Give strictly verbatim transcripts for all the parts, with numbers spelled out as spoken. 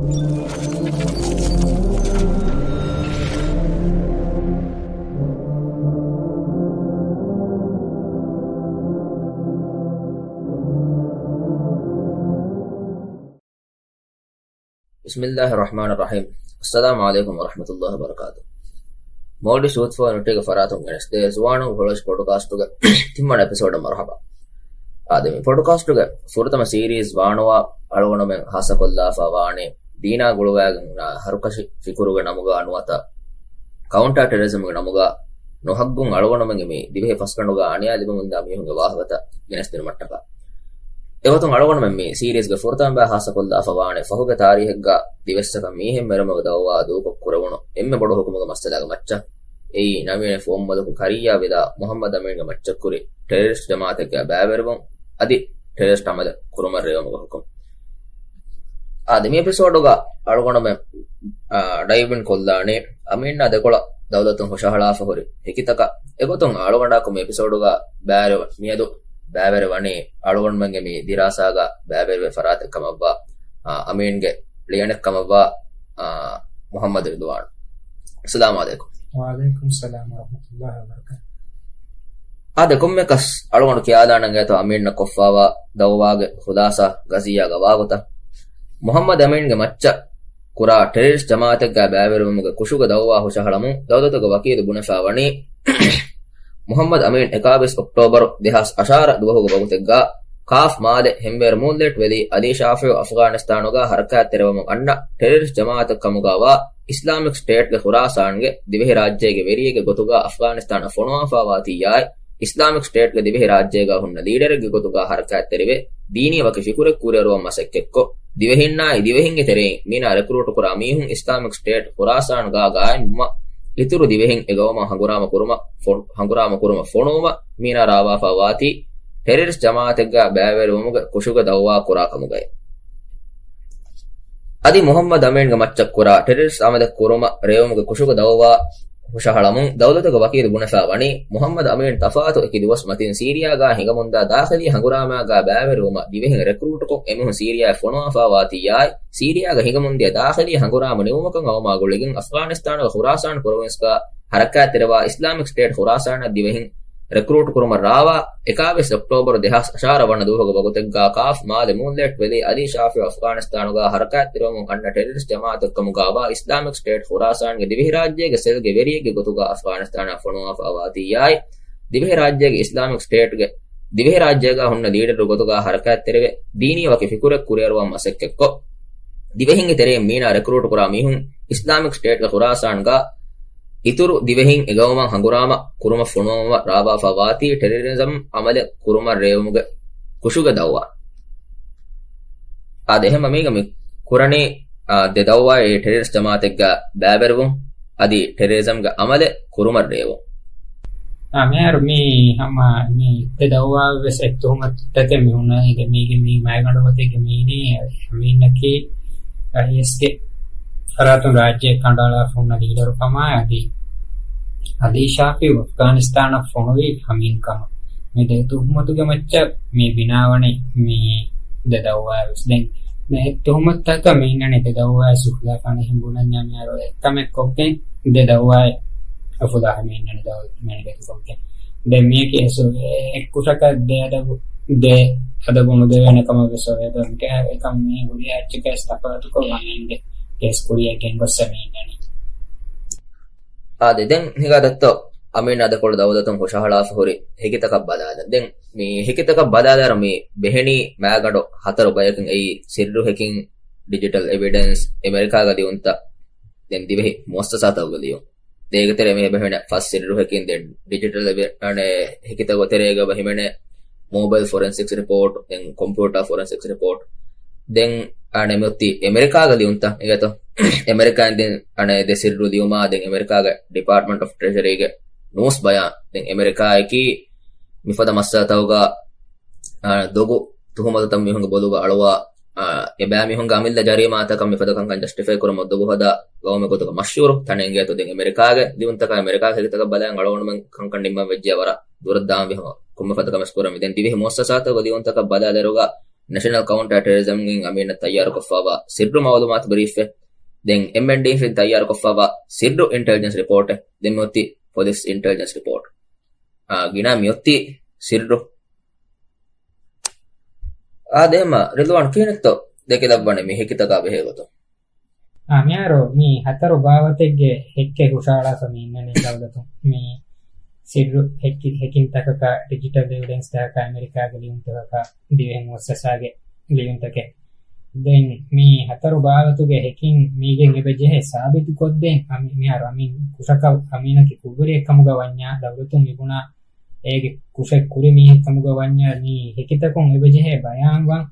بسم الله الرحمن الرحيم. السلام عليكم ورحمة الله وبركاته. މޯލްޑިވްސް އުތުފާ ނުޓީގެ ފަރާތުން ގެނެސްދޭ ޒުވާނު ހޮޅަސް ޕޮޑްކާސްޓުގެ ތިންވަނަ އެޕިސޯޑަށް މަރުޙަބާ. އާދެ، މި ޕޮޑްކާސްޓުގެ ފުރަތަމަ ސީރީޒް ވާނުވާ އަޅުގަނޑުމެން ހާއްސަކޮށްލާފަ ވާނެ ދީނާ ގުޅުވާގެން ހަރުކަށި ފިކުރުގެ ނަމުގަ ނުވަތަ ކައުންޓާ ޓެރަރިޒަމްގެ ނަމުގަ ނުހައްގުން އަޅުގަނޑުމެންގެ މި ދިވެހި ފަސްގަނޑުގަ އަނިޔާ ލިބެމުންދާ މީހުންގެ ވާހަކަތައް ގެނެސްދިނުމަށްޓަކާ. އެގޮތުން އަޅުގަނޑުމެން މި ސީރީޒްގެ ފުރަތަމަ ބަޔަށް ހާއްސަކޮށްލާފަ ވާނެ ފަހުގެ ތާރީހެއްގަ ދިވެއްސަކަށް މީހެއް މެރުމުގެ ދައުވާ ދޫކޮށް ކުރެވުނު އެންމެ ބޮޑު ހުކުމުގެ މައްސަލާގެ މައްޗަށް. އެއީ ނަވީނެ ފުވައްމަލަކު ކަރިއްޔާ ވިލާ މުޙައްމަދު އަމީންގެ މައްޗަށް ކުރި ޓެރަރިސްޓް ޖަމާއަތެއްގަ ބައިވެރިވުން އަދި ޓެރަރިސްޓް އަމަލެއް ކުރުމަށް ރޭވުމުގެ ހުކުމް. އާދެ، މި އެޕިސޯޑުގަ އަޅުގަނޑުމެން، އާ، ޑައިވް އިން ކޮށްލާނީ އަމީންއާ ދެކޮޅަށް ދައުލަތުން ހުށަހަޅާފަ ހުރި ހެކިތަކަށް. އެގޮތުން އަޅުގަނޑާއެކު މި އެޕިސޯޑުގަ ބައިވެރި، މިއަދު ބައިވެރިވަނީ އަޅުގަނޑުމެންގެ މި ދިރާސާގަ ބައިވެރިވި ފަރާތެއް ކަމަށްވާ، އާ، އަމީންގެ ލިޔަނެއް ކަމަށްވާ، އާ، މުޙައްމަދު ރިދުވާން. އައްސަލާމު ޢަލައިކުމް. ވަޢަލައިކުމް އައްސަލާމް ވަރަޙްމަތުﷲި ވަބަރަކާތުހު. އާދެ، ކޮންމެއަކަސް އަޅުގަނޑު ކިޔާލާނަން އޭތޯ އަމީންނަށް ކޮށްފާވާ ދައުވާގެ ޚުލާޞާ ގަޒިއްޔާގަ ވާގޮތަށް. މުޙައްމަދު އަމީންގެ މައްޗަށް ކުރާ ޓެރަރިސްޓް ޖަމާއަތެއްގަ ބައިވެރިވުމުގެ ކުށުގެ ދައުވާ ހުށަހަޅަމުން ދައުލަތުގެ ވަކީލު ބުނެފަ ވަނީ، މުޙައްމަދު އަމީން އެކާވީސް އޮކްޓޯބަރު ދެހާސް އަށާރަ ދުވަހުގެ ވަގުތެއްގަ ކާފް މާލެ ހެންވޭރު މޫންލެޓް ވެލީ އަލީ ޝާފިޢު އަފްޣާނިސްތާނުގަ ހަރަކާތްތެރިވަމުން އަންނަ ޓެރަރިސްޓް ޖަމާއަތެއް ކަމުގަވާ އިސްލާމިކް ސްޓޭޓްގެ ޚުރާސާންގެ ދިވެހިރާއްޖޭގެ ވެރިއެއްގެ ގޮތުގަ އަފްޣާނިސްތާނަށް ފޮނުވާފަ ވާތީ އާއި، އިސްލާމިކް ސްޓޭޓްގެ ދިވެހިރާއްޖޭގަ ހުންނަ ލީޑަރެއްގެ ގޮތުގަ ހަރަކާތްތެރިވެ، ދީނީ ވަކި ފިކުރެއް ކުރިއަރުވަން މަސައްކަތްކޮށް، ދިވެހިންނާއި ދިވެހިންގެ ތެރެއިން މީނާ ރެކްރޫޓު ކުރާ މީހުން އިސްލާމިކް ސްޓޭޓް ޚުރާސާންގަ ގާއިމްވުމަށް އިތުރު ދިވެހިން އެ ގައުމަށް ހަނގުރާމަ ކުރުމަށް ފޮ-، ހަނގުރާމަ ކުރުމަށް ފޮނުވުމަށް މީނާ ރާވާފަ ވާތީ، ޓެރަރިސްޓް ޖަމާއަތެއްގަ ބައިވެރިވުމުގެ ކުށުގެ ދައުވާ ކުރާ ކަމުގައި. އަދި މުޙައްމަދު އަމީންގެ މައްޗަށް ކުރާ ޓެރަރިސްޓް އަމަލެއް ކުރުމަށް ރޭވުމުގެ ކުށުގެ ދައުވާ ހުށަހަޅަމުން ދައުލަތުގެ ވަކީލު ބުނެފަ ވަނީ، މުޙައްމަދު އަމީން ތަފާތު އެކި ދުވަސް މަތިން ސީރިޔާގަ ހިނގަމުންދާ ދާޚިލީ ހަނގުރާމާގަ ބައިވެރިވުމަށް ދިވެހިން ރެކްރޫޓުކޮށް އެމީހުން ސީރިޔާއަށް ފޮނުވާފަ ވާތީ އާއި، ސީރިޔާގަ ހިނގަމުންދިޔަ ދާޚިލީ ހަނގުރާމަ ނިމުމަކަށް އައުމާ ގުޅިގެން އަފްޣާނިސްތާނުގެ ޚުރާސާން ޕްރޮވިންސްގަ ހަރަކާތްތެރިވާ އިސްލާމިކް ސްޓޭޓް ޚުރާސާނަށް ދިވެހިން ރެކްރޫޓް ކުރުމަށް ރާވާ އެކާވީސް އޮކްޓޯބަރު ދެހާސް އަށާރަ ވަނަ ދުވަހުގެ ވަގުތެއްގަ ކާފް މާލެ މޫންލެޓް ވެލީ އަލީ ޝާފިޢު އަފްޣާނިސްތާނުގަ ހަރަކާތްތެރިވަމުން އަންނަ ޓެރަރިސްޓް ޖަމާއަތެއް ކަމުގަވާ އިސްލާމިކް ސްޓޭޓް ޚުރާސާންގެ ދިވެހިރާއްޖޭގެ ސެލްގެ ވެރިއެއްގެ ގޮތުގަ އަފްޣާނިސްތާނަށް ފޮނުވާފަ ވާތީ އާއި، ދިވެހިރާއްޖޭގެ އިސްލާމިކް ސްޓޭޓްގެ ދިވެހިރާއްޖޭގަ ހުންނަ ލީޑަރު ގޮތުގަ ހަރަކާތްތެރިވެ، ދީނީ ވަކި ފިކުރެއް ކުރިއަރުވަން މަސައްކަތްކޮށް، ދިވެހިންގެ ތެރެއިން މީނާ ރެކްރޫޓް ކުރާ މީހުން އިސްލާމިކް ސްޓޭޓްގެ ޚުރާސާންގަ އިތުރު ދިވެހިން އެގައުމަށް ހަނގުރާމަ ކުރުމަށް ފޮނުވުމަށް ރާވާފަ ވާތީ ޓެރަރިޒަމް އަމަލެއް ކުރުމަށް ރޭވުމުގެ ކުށުގެ ދައުވާ. އާދެ، އެހެންވީމަ މީގަ މި ކުރަނީ، އާ، ދެ ދައުވާއެއް ޓެރަރިސްޓް ޖަމާއަތެއްގަ ބައިވެރިވުން އަދި ޓެރަރިޒަމްގެ އަމަލެއް ކުރުމަށް ރޭވުން. އާ، މިހާރު މި ހަމަ މި ދެ ދައުވާ ވެސް އެއް ތުހުމަތުތަކެއް މި ހުންނަނީ. މީގެ މި މައިގަނޑު ގޮތެއްގެ މީނީ އަމީނަކީ އައިއެސްގެ ފަރާތުން ރާއްޖެ ކަނޑައަޅާފަ ހުންނަ ލީޑަރު ކަމާ އަދި އަލީ ޝާފިޢު އަފްޣާނިސްތާނަށް ފޮނުވި އަމީން ކަމަށް. މި ދެ ތުހުމަތުގެ މައްޗަށް މި ބިނާވަނީ މި ދެ ދައުވާ ވެސް. ދެން މި އެއް ތުހުމަތުތަކަށް މި އިންނަނީ ދެ ދައުވާ އެއް އުފުލާފާނެ ހިނބުނަންޏާ މިހާރު އެއްކަމެއް ކޮށްގެން ދެ ދައުވާ އެއް އުފުލާފަ މި އިންނަނީ ދައު-، މި އިންނަނީ ދެ ކޮށްގެން. ދެން މިއަކީ އެސު-، އެއްކުށަކަށް ދެ އަދަބު، ދެ އަދަބު ނުދެވޭނެ ކަމަށް ވެސް އޮވޭ. ދޯ މިކަހަ އެކަން މި ހުރިހާ އެއްޗަކާ ވެސް ތަފާތުކޮށް އަމީންގެ ކޭސް ކުރިއަށް ގެންގޮސް މި އިންނަނީ. އާދެ، ދެން ހިނގާ ދައްތޯ އަމީނާ ދެކޮޅު ދައުލަތުން ހުށަހަޅާފަ ހުރި ހެކިތަކަށް ބަލާލަން. ދެން މި ހެކިތަކަށް ބަލާލާއިރު މި ބެހެނީ މައިގަނޑު ހަތަރު ބަޔަކުން. އެއީ ސިއްރު ހެކިން، ޑިޖިޓަލް އެވިޑެންސް، އެމެރިކާގަ ލިޔުންތައް، ދެން ދިވެހި މުއައްސަސާތަކުގެ ލިޔުން. ދޭގެ ތެރޭ މި ބެހެނެ ފަސް ސިއްރު ހެކިން، ދެން ޑިޖިޓަލް އެވި-، އަނެ، ހެކިތަކުގެ ތެރޭގަ ބަ ހިމެނޭ މޯބައިލް ފޮރެންސިކްސް ރިޕޯޓް، ދެން ކޮމްޕިއުޓާ ފޮރެންސިކްސް ރިޕޯޓް. ދެން އަނެ މިއޮތީ އެމެރިކާގަ ލިޔުންތައް އިނގޭތޯ. އެމެރިކާއިން ދެން އަނެ ދެ ސިއްރު ލިޔުމާ، ދެން އެމެރިކާގެ ޑިޕާޓްމަންޓް އޮފް ޓްރެޝަރީގެ ނޫސް ބަޔާން. ދެން އެމެރިކާއަކީ މިފަދަ މައްސަލަތަކުގަ، އަ، ދޮގު ތުހުމަތުތައް މީހުންގެ ބޮލުގަ އަޅުވާ، އާ، އެބައިމީހުންގެ އަމިއްލަ ޖަރީމާތަކަށް މިފަދަ ކަންކަން ޖަސްޓިފައި ކުރުމަށް ދޮގު ހަދާ ގައުމެއް ގޮތުގަ މަޝްހޫރު ތަނެއް އިނގޭތޯ. ދެން އެމެރިކާގެ ލިޔުންތަކާ، އެމެރިކާގެ ހެކިތަކަށް ބަލައި އަޅުގަނޑުމެން ކަންކަން ނިންމަން ވެއްޖެ ވަރަށް ދުރަށް ދާންވީ ހަމަ ކޮންމެ ފަދަ ކަމެއް ކުރަން. ދެން ދިވެހި މުއައްސަސާތަކުގެ ލިޔުންތަކަށް ބަލާލިއިރުގަ ނެޝަނަލް ކައުންޓާ ޓެރަރިޒަމްގެ އަމީނަށް ތައްޔާރުކޮށްފައިވާ ސިއްރު މައުލޫމާތު ބްރީފެއް. ދެން އެމްއެންޑީއެފް ތައްޔާރުކޮށްފައިވާ ސިއްރު އިންޓެލިޖެންސް ރިޕޯޓެއް. ދެން މިއޮތީ ޕޮލިސް އިންޓެލިޖެންސް ރިޕޯޓް. އާ، ގިނަ މިއޮތީ ސިއްރު. އާ، ދެމަ ރިލްވާން ކިހިނެއްތޯ ދެކެލައްވަނީ މި ހެކިތަކާ ބެހޭ ގޮތުން؟ އާ، މިހާރު މި ހަތަރު ބާވަތެއްގެ ހެއްކެއް ހުށަހަޅާފަ މި އިންނަނީ ދައުލަތުން. މި ސިއްރު ހެކި-، ހެކިންތަކަކާ، ޑިޖިޓަލް އެވިޑެންސްތަކަކާ، އެމެރިކާގެ ލިޔުންތަކަކާ، ދިވެހި މުއައްސަސާގެ ލިޔުންތަކެއް. ދެން މި ހަތަރު ބާވަތުގެ ހެކިން މީގެން އެބަ ޖެހޭ ސާބިތުކޮށްދޭން އަމި-، މިހާރު އަމީން ކުށަކަށް އަމީނަކީ ކުށްވެރިއެއް ކަމުގަ ވަންޏާ ދައުލަތުން މި ބުނާ އޭގެ ކުށެއް ކުރި މީހެއް ކަމުގަ ވަންޏާ މި ހެކިތަކުން އެބަ ޖެހޭ ބަޔާންވާން.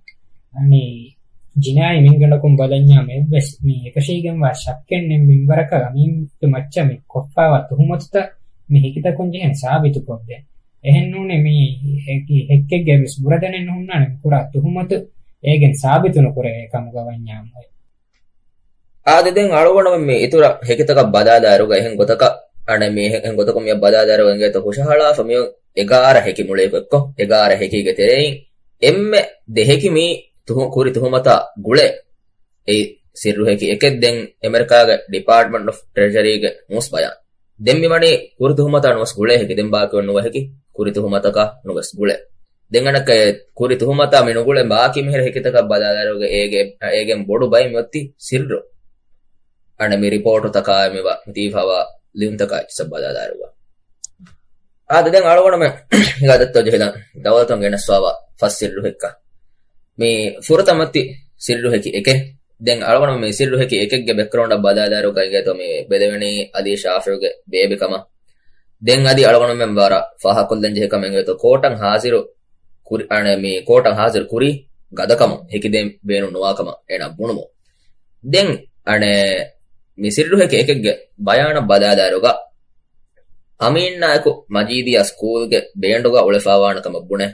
އަނެއް ޖިނާއީ މިންގަނޑަކުން ބަލަންޏާ އެއްވެސް މި އެކަށީގެންވާ ޝައްކެއް ނެތް މިންވަރަކަށް އަމީންގެ މައްޗަށް މި ކޮށްފައިވާ ތުހުމަތުތައް މި ހެކިތަކުން ޖެހެން ސާބިތުކޮށްދޭން. އެހެންނޫނީ މި ހެކި-، ހެއްކެއްގެ އެއްވެސް ބުރަދަނެއް ނުހުންނާނެ މި ކުރާ ތުހުމަތު އޭގެން ސާބިތު ނުކުރެވޭ ކަމުގަ ވަންޏާމު. އާދެ، ދެން އަޅުގަނޑުމެން މި އިތުރަށް ހެކިތަކަށް ބަލާލާއިރުގަ އެހެން ގޮތަކަށް އަނެއް މި އެހެން ގޮތަކުން މިއަށް ބަލާލާއިރުގަ އިނގޭތޯ ހުށަހަޅާފަ މިއޮތް އެގާރަ ހެކި މުޅިއެކޮ، އެގާރަ ހެކީގެ ތެރެއިން އެންމެ ދެ ހެކި މީ ތުހު-، ކުރި ތުހުމަތާ ގުޅޭ. އެއީ ސިއްރު ހެކި އެކެއް. ދެން އެމެރިކާގެ ޑިޕާޓްމަންޓް އޮފް ޓްރެޖަރީގެ ނޫސް ބަޔާން. ދެން މިވަނީ ކުރި ތުހުމަތާ ނުވެސް ގުޅޭ ހެކި. ދެން ބާކީ ނުވަ ހެކި ކުރި ތުހުމަތަކާ ނުވެސް ގުޅޭ. ދެން އަނެއްކާ ކުރި ތުހުމަތާ މި ނުގުޅޭ ބާކީ މިހިރަ ހެކިތަކަށް ބަލާލާއިރުގަ އޭގެ، އޭގެން ބޮޑު ބައެއް މިއޮތީ ސިއްރު. އަނެއް މި ރިޕޯޓުތަކާ މި ވަ-، މި ތިއީފައިވާ ލިޔުންތަކާ އެއްޗިއްސަށް ބަލާލާއިރުގަ. އާދެ، ދެން އަޅުގަނޑުމެން ހިގާދައްތޯ ޖެހިލަން ދައުލަތުން ގެނެސްފައިވާ ފަސް ސިއްރު ހެއްކަ. މި ފުރަތަމަ އޮތީ ސިއްރު ހެކި އެކެއް. ދެން އަޅުގަނޑު މި ސިއްރު ހެކި އެކެއްގެ ބެކްގްރައުންޑަށް ބަލާލާއިރުގަ އިނގޭތޯ މި ބެލެވެނީ އަލީ ޝާފިޢުގެ ބޭބެކަމަށް. ދެން އަދި އަޅުގަނޑުމެން ވަރަށް ފާހަގަކޮށްލަން ޖެހޭ ކަމެއް އިނގޭތޯ ކޯޓަށް ހާޒިރު ކުރި-، އަނެއް މި ކޯޓަށް ހާޒިރު ކުރީ ގަދަކަމުން ހެކިދޭން ބޭނުން ނުވާ ކަމަށް އޭނާ ބުނުމުން. ދެން އަނެއް މި ސިއްރު ހެކި އެކެއްގެ ބަޔާނަށް ބަލާލާއިރުގަ އަމީންއާއެކު މަޖީދިއްޔާ ސްކޫލްގެ ބޭންޑުގަ އުޅެފައިވާނެ ކަމަށް ބުނެ.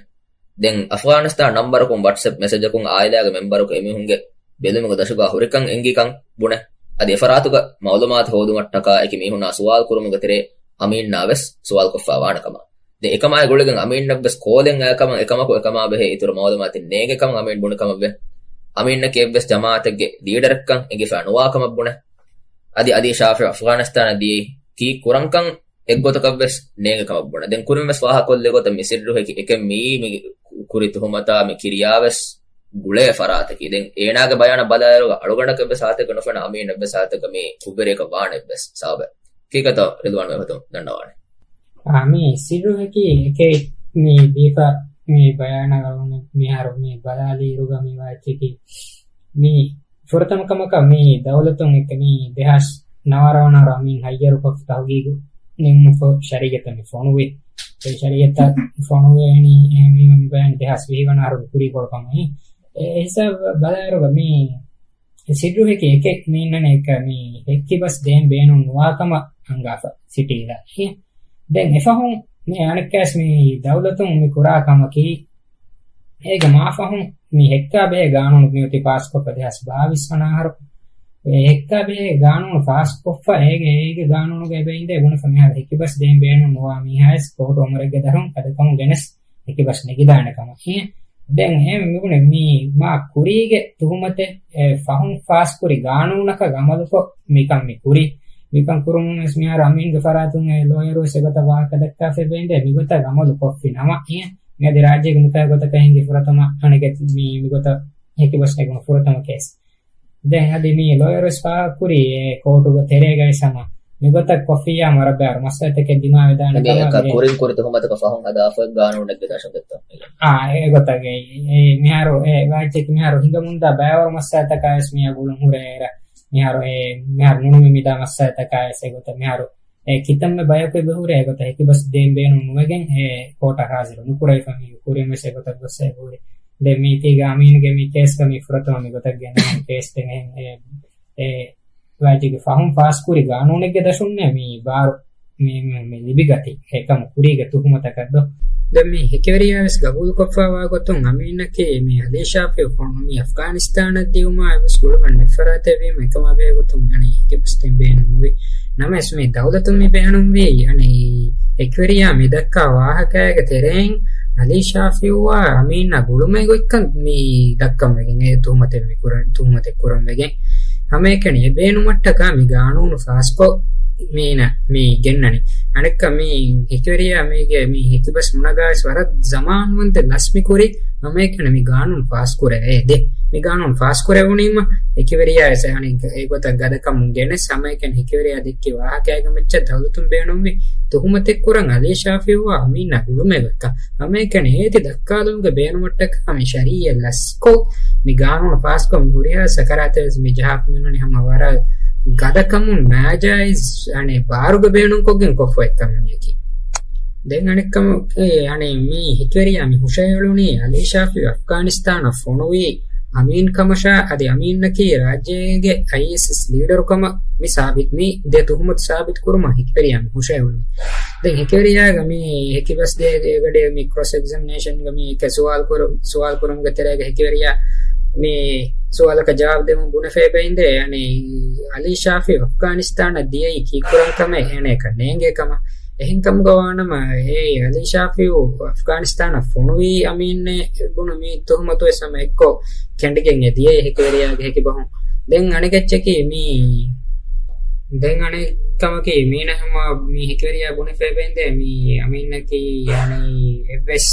ދެން އަފްޣާނިސްތާން ނަންބަރަކުން ވަޓްސްއެޕް މެސެޖަކުން އާއިލާގެ މެމްބަރަކު އެމީހުންގެ ބެލުމުގެ ދަށުގަ ހުރިކަން އެނގިކަން ބުނެ. އަދި އެފަރާތުގަ މައުލޫމާތު ހޯދުމަށްޓަކާ އެކި މީހުންނާ ސުވާލު ކުރުމުގެ ތެރޭ އަމީންއާ ވެސް ސުވާލުކޮށްފައިވާނެ ކަމަށް. ދެން އެކަމާއި ގުޅިގެން އަމީންއަށްވެސް ކޯލެއް އައިކަމަށް އެކަމަކު އެކަމާ ބެހޭ އިތުރު މައުލޫމާތެއް ނޭނގޭ ކަމަށް އަމީން ބުނި ކަމަށްވެ. އަމީންއަކީ އެއްވެސް ޖަމާއަތެއްގެ ލީޑަރެއްކަން އެނގިފައި ނުވާ ކަމަށް ބުނެ. އަދި އަލީ ޝާފިޢު އަފްޣާނިސްތާނަށް ދިޔައީ ކީއްކުރަންކަން އެއްގޮތަކަށްވެސް ނޭނގޭ ކަމަށް ބުނެ. ދެން ކުރިންވެސް ފާހަގަކޮށްލި ގޮތަށް މި ސިއްރު ހެކި އެކެއް މިއީ މި ކުރި ތުހުމަތާ މި ކިރިޔާވެސް ގުޅޭ ފަރާތަކީ. ދެން އޭނާގެ ބަޔާނަށް ބަލާއިރުގަ އަޅުގަނޑަކަށްވެސް ހާތަކަށް ނުފެންނަ އަމީނަށްވެސް ހާތަކަށް މި ކުށްވެރިއަކަށް ވާނެއްވެސް ސަބަބެއް. ހަގީގަތަށް ރިލްވާން މެހެދުން ދަންނަވާނެ. އާ، މި ސިއްރު ހެކި އެކެއް މި ދީފަ މި ބަޔާނަށް އަޅުގަނޑު މިހާރު މި ބަލާލިއިރުގަ މި ވާ އެއްޗަކީ މި ފުރަތަމަ ކަމަކަށް މި ދައުލަތުން އެކަނި ދެހާސް ނަވާރަ ވަނަ ރަ މިން ހައްޔަރުކޮށް ތަހުގީގު ނިންމުފަ ޝަރީއަތަށް މި ފޮނުވި. އެ ޝަރީއަތަށް ފޮނުވޭނީ އެހެންވީމަ މި ބަޔަން ދެހާސް ވިހި ވަނަ އަހަރު ކުރީ ކޮޅުކަމަށް. އެ ހިސާބަށް ބަލާއިރުގަ މި ސިއްރު ހެކި އެކެއް މި އިންނަނީ އެކަ މި ހެއްކިބަސް ދޭން ބޭނުން ނުވާ ކަމަށް އަންގާފަ ސިޓީގަ. ދެން އެފަހުން މި އަނެއްކާސް މި ދައުލަތުން މި ކުރާ ކަމަކީ، އޭގެ މާފަހުން މި ހެއްކާ ބެހޭ ގާނޫނު މިއޮތީ ފާސްކޮށްފަ ދެހާސް ބާވީސް ވަނަ އަހަރު. އެ ހެއްކާ ބެހޭ ގާނޫނު ފާސްކޮށްފަ އޭގެ، އޭގެ ގާނޫނުގަ އެބަ އިނދޭ ބުނެފަ މިހާރު ހެކިބަސް ދޭން ބޭނުން ނުވާ މީހާވެސް ކޯޓު އަމުރެއްގެ ދަށުން ގަދަކަމުން ގެނެސް ހެކިބަސް ނެގިދާނެ ކަމަށް. އެ ދެން އެހެން މިބުނެ މި މާ ކުރީގެ ތުހުމަތެއް އެ ފަހުން ފާސްކުރި ގާނޫނަކަށް އަމަލުކޮށް މިކަން މި ކުރީ. މިކަން ކުރުމުން ވެސް މިހާރު އަމީންގެ ފަރާތުން އެ ލޯޔަރު ވެސް އެގޮތަށް ވާހަކަ ދައްކާފަ އެބަ އިނދޭ މިގޮތަށް އަމަލު ކޮށްފި ނަމަ. އެ މިއަދި ރާއްޖޭގެ ނުކަހަލަ ގޮތަކަށް ހިނގި ފުރަތަމަ އަނެގެ މި، މިގޮތަށް ހެކިބަސް ނެގުނު ފުރަތަމަ ކޭސް. ދެން އަދި މި ލޯޔަރު ވެސް ފާހަގަކުރީ އެ ކޯޓުގެ ތެރޭގައި ސަމާ މިގޮތަށް ކޮށްފިއްޔާ މަރަށް ބާރު މައްސަލަތަކެއް ދިމާވެދާނެ މި ކަމަށް އެކަ އެ ކުރިން ކުރި ތުހުމަތަކަށް ފަހުން ހަދާފައި ގާނޫނެއްގެ ދަށުން ދެއްތޯ. އާ، އެގޮތަށް އެ، އެ މިހާރު އެ ވާއްޗެއް މިހާރު ހިނގަމުންދާ ބައިވަރު މައްސަލަތަކާ ވެސް މިއަށް ގުޅުން ހުރޭ އޭރަށް. މިހާރު އެ، މިހާރު ނުނުމި މިދާ މައްސަލަތަކާ ވެސް އެގޮތަށް މިހާރު އެ ކިތަންމެ ބަޔަކު އެބަ ހުރޭ އެގޮތަށް ހެކިބަސް ދޭން ބޭނުން ނުވެގެން އެ ކޯޓަށް ހާޒިރު ނުކުރެވިފަ މީ ކުރިން ވެސް އެގޮތަށް ގޮސް އެބަ ހުރި. ދެން މީތީގަ އަމީނުގެ މި ކޭސްގަ މި ފުރަތަމަ މިގޮތަށް ގެންދަނީ ކޭސް ދެން އެ، އެ ވާޖިގެ ފަހުން ފާސްކުރި ގާނޫނެއްގެ ދަށުންނޭ މި ބާރު މި، މި، މި ލިބިގަތީ. އެކަމު ކުރީގެ ތުހުމަތަކަށް ދޯ؟ ދެން މި ހެކިވެރިޔާ ވެސް ގަބޫލުކޮށްފައިވާ ގޮތުން އަމީނަކީ މި އަލީ ޝާފިޢު ފޮނު މި އަފްޣާނިސްތާނަށް ދިއުމާ އެވެސް ގުޅުމެއް ނެތް ފަރާތެއް ވީމަ އެކަމާ ބެހޭ ގޮތުން އަނެއް ހެކިބަސް ދޭން ބޭނުން ނުވި. ނަމަވެސް މި ދައުލަތުން މި ބޭނުންވީ އަނެއް ހެކިވެރިޔާ މި ދައްކާ ވާހަކައިގެ ތެރެއިން އަލީ ޝާފިއުއާ އަމީނާ ގުޅުމޭ ގޮތްކަން މި ދައްކަން ވެގެން، އެ ތުހުމަތެއް މި ކުރަން، ތުހުމަތެއް ކުރަން ވެގެން. ހަމައެކަނި އެ ބޭނުމަށްޓަކާ މި ގާނޫނު ފާސްކޮށް، މީނަ މި ގެންނަނީ. އަނެއްކާ މި ހެކިވެރިޔާ މީގެ މި ހެކިބަސް މުނަގާވެސް ވަރަށް ޒަމާންވަންދެން ލަސް މި ކުރި، ހަމައެކަނި މި ގާނޫނު ފާސް ކުރެވޭ ދެ. މި ގާނޫނު ފާސް ކުރެވުނީމަ، ހެކިވެރިޔާ އެސެ އަނެއް ގ-، އެގޮތަށް ގަދަކަމުން ގެނެސް، ހަމައެކަނި ހެކިވެރިޔާ ދެއްކި ވާހަކައިގެ މައްޗަށް ދައުލަތުން ބޭނުންވި ތުހުމަތެއް ކުރަން އަލީ ޝާފިއުއާ އަމީނާ ގުޅުމޭ ގޮތްކަން. ހަމައެކަނި އޭތި ދައްކާލުމުގެ ބޭނުމަށްޓަކާ މި ޝަރީއަތް ލަސްކޮށް، މި ގާނޫނު ފާސްކޮށް މި ހުރިހާ ސަކަރާތެއް ވެސް މި ޖަހާފަ މިނުނީ ހަމަ ވަރަށް ގަދަކަމުން ނާޖާއިޒް، އަނެއް ބާރުގެ ބޭނުންކޮށްގެން ކޮށްފަ އެއްކަމެއް މިއަކީ. ދެން އަނެއްކަމަކީ، އަނެއް މި ހެކިވެރިޔާ މި ހުށައެޅުނީ އަލީ ޝާފިއު އަފްޣާނިސްތާނަށް ފޮނުވީ އަމީން ކަމަށާ، އަދި އަމީންއަކީ ރާއްޖޭގެ އައިއެސްއިސް ލީޑަރު ކަމަށް މި ސާބިތު، މި ދެ ތުހުމަތު ސާބިތު ކުރުމަށް ހެކިވެރިޔާ މި ހުށައެޅުނީ. ދެން ހެކިވެރިޔާގެ މި ހެކިބަސް ދޭ ގަޑި މި ކްރޮސް އެގްޒަމިނޭޝަންގަ މި އެކެ ސުވާލު ކުރު-، ސުވާލު ކުރުމުގެ ތެރޭގަ ހެކިވެރިޔާ މި ސުވާލަކަށް ޖަވާބު ދެމުން ބުނެފައި ބައިންދޭ، އަނެއް އަލީ ޝާފިއު އަފްޣާނިސްތާނަށް ދިޔައީ ކީއްކުރަން ކަމެއް އޭނަޔަކަށް ނޭނގޭ ކަމަށް. އެހެންކަމުގަ ވާނަމަ، އޭ އަލީ ޝާފިއު އަފްޣާނިސްތާނަށް ފޮނުވީ އަމީންނޭ ބުނު މި ތުހުމަތުވެސް ހަމަ އެއްކޮށް ކެނޑިގެން އެ ދިޔައީ ހެކިވެރިޔާގެ ހެކިބަހުން. ދެން އަނެއް ކަމަކީ މީނަ ހަމަ މި ހެކިވެރިޔާ ބުނެފައި ބައިންދޭ މި އަމީންއަކީ އަނެއް އެއްވެސް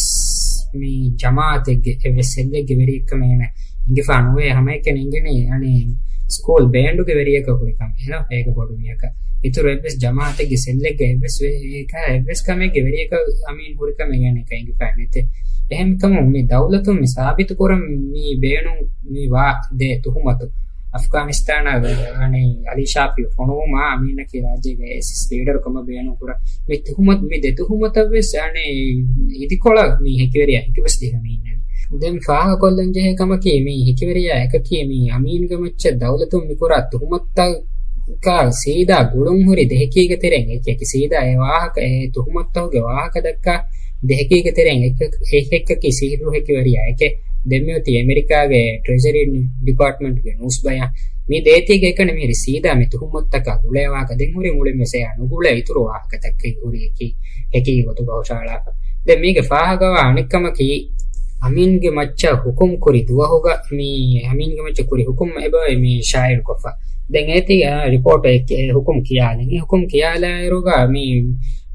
މި ޖަމާއަތެއްގެ އެއްވެސް ސެލްއެއްގެ ވެރިއެއްކަމެއް އޭނަ އިނގިފާ ނުވޭ. ހަމައެކަނި އިނގެނީ އަނެއް ސްކޫލް ބޭންޑުގެ ވެރިޔަކަށް ހުރިކަމެއް. އޭގަ ބޮޑު މީހަކަށް އިތުރު އެއްވެސް ޖަމާއަތެއްގެ ސެލްއެއްގަ އެއްވެސް ވެ-، އެއްވެސް ކަމެއްގެ ވެރިޔަކަށް އަމީން ހުރިކަމެއް އޭނައަކަށް އިނގިފާ ނެތޭ. އެހެންކަމުން މި ދައުލަތުން މި ސާބިތު ކުރަން މި ބޭނުން މި ވާ ދެ ތުހުމަތު އަފްޣާނިސްތާނަށް އަނެއް އަލީ ޝާފިއު ފޮނުވުމާ އަމީނަކީ ރާއްޖޭގެ އައިއެސްއިސް ލީޑަރު ކަމަށް ބޭނުން ކުރާ މި ތުހުމަތު، މި ދެ ތުހުމަތަށް ވެސް އަނެއް އިދިކޮޅަށް މި ހެކިވެރިޔާ ހެކިބަސް ދިހަ މި އިންނަނީ. ދެން ފާހަގަކޮށްލަން ޖެހޭ ކަމަކީ މި ހެކިވެރިޔާ އެކަކީ މި އަމީންގެ މައްޗަށް ދައުލަތުން މި ކުރާ ތުހުމަތުތަކާ ސީދާ ގުޅުން ހުރި ދެހެކީގެ ތެރެއިން އެކެކި ސީދާ އެ ވާހަކަ، އެ ތުހުމަތުތަކުގެ ވާހަކަ ދައްކާ ދެހެކީގެ ތެރެއިން އެކެ-، އެ އެކެކި ސިއްރު ހެކިވެރިޔާ އެކެއް. ދެން މިއޮތީ އެމެރިކާގެ ޓްރެޖަރީ ޑިޕާޓްމަންޓްގެ ނޫސް ބަޔާން. މި ދޭތީގެ އެކަނި މިހިރި ސީދާ މި ތުހުމަތުތަކާ ގުޅޭ ވާހަކަ ދެން ހުރި މުޅިން ވެސް އެއާ ނުގުޅޭ އިތުރު ވާހަކަތަކެއް ހުރި އެކީ، އެކީ ގޮތުގަ ހުށައަޅާފަ. ދެން މީގެ ފާހަގަވާ އަނެއްކަމަކީ، އަމީންގެ މައްޗަށް ހުކުމް ކުރި ދުވަހުގަ މި އަމީންގެ މައްޗަށް ކުރި ހުކުމް އެބައޮތް މި ޝާއިޢުކޮށްފަ. ދެން އޭތި، އާ، ރިޕޯޓް އެ، އެ ހުކުމް ކިޔާލިން. އެ ހުކުމް ކިޔާލާއިރުގަ މި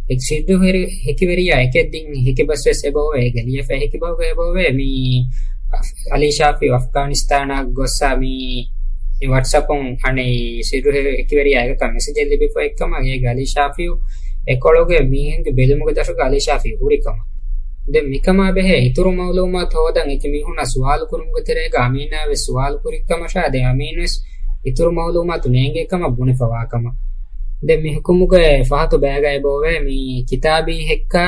އެ ސިއްރު ހެރި-، ހެކިވެރިޔާ އެކެއް ދިން ހެކިބަސް ވެސް އެބައޮވޭ. އޭގެ ލިޔެފަ ހެކިބަހުގަ އެބައޮވޭ މި އަލީ ޝާފިއު އަފްޣާނިސްތާނަށް ގޮއްސަ މި ވަޓްސަޕުން އަނެއް ސިއްރު ހެ-، ހެކިވެރިޔާ އެކަކަށް މެސެޖެއް ލިބިފަ އެއްކަމަށް އޭގެ އަލީ ޝާފިއު އެކޮޅުގެ މީހުންގެ ބެލުމުގެ ދަށުގަ އަލީ ޝާފިއު ހުރިކަމަށް. ދެން މިކަމާ ބެހޭ އިތުރު މައުލޫމާތު ހޯދަން އެކި މީހުންނާ ސުވާލު ކުރުމުގެ ތެރޭގަ އަމީނާ ވެސް ސުވާލު ކުރި ކަމަށާ ދެން އަމީން ވެސް އިތުރު މައުލޫމާތު ނޭނގޭ ކަމަށް ބުނެފަވާ ކަމަށް. ދެން މި ހުކުމުގެ ފަހަތު ބައިގަ އެބައޮވޭ މި ކިތާބީ ހެއްކާ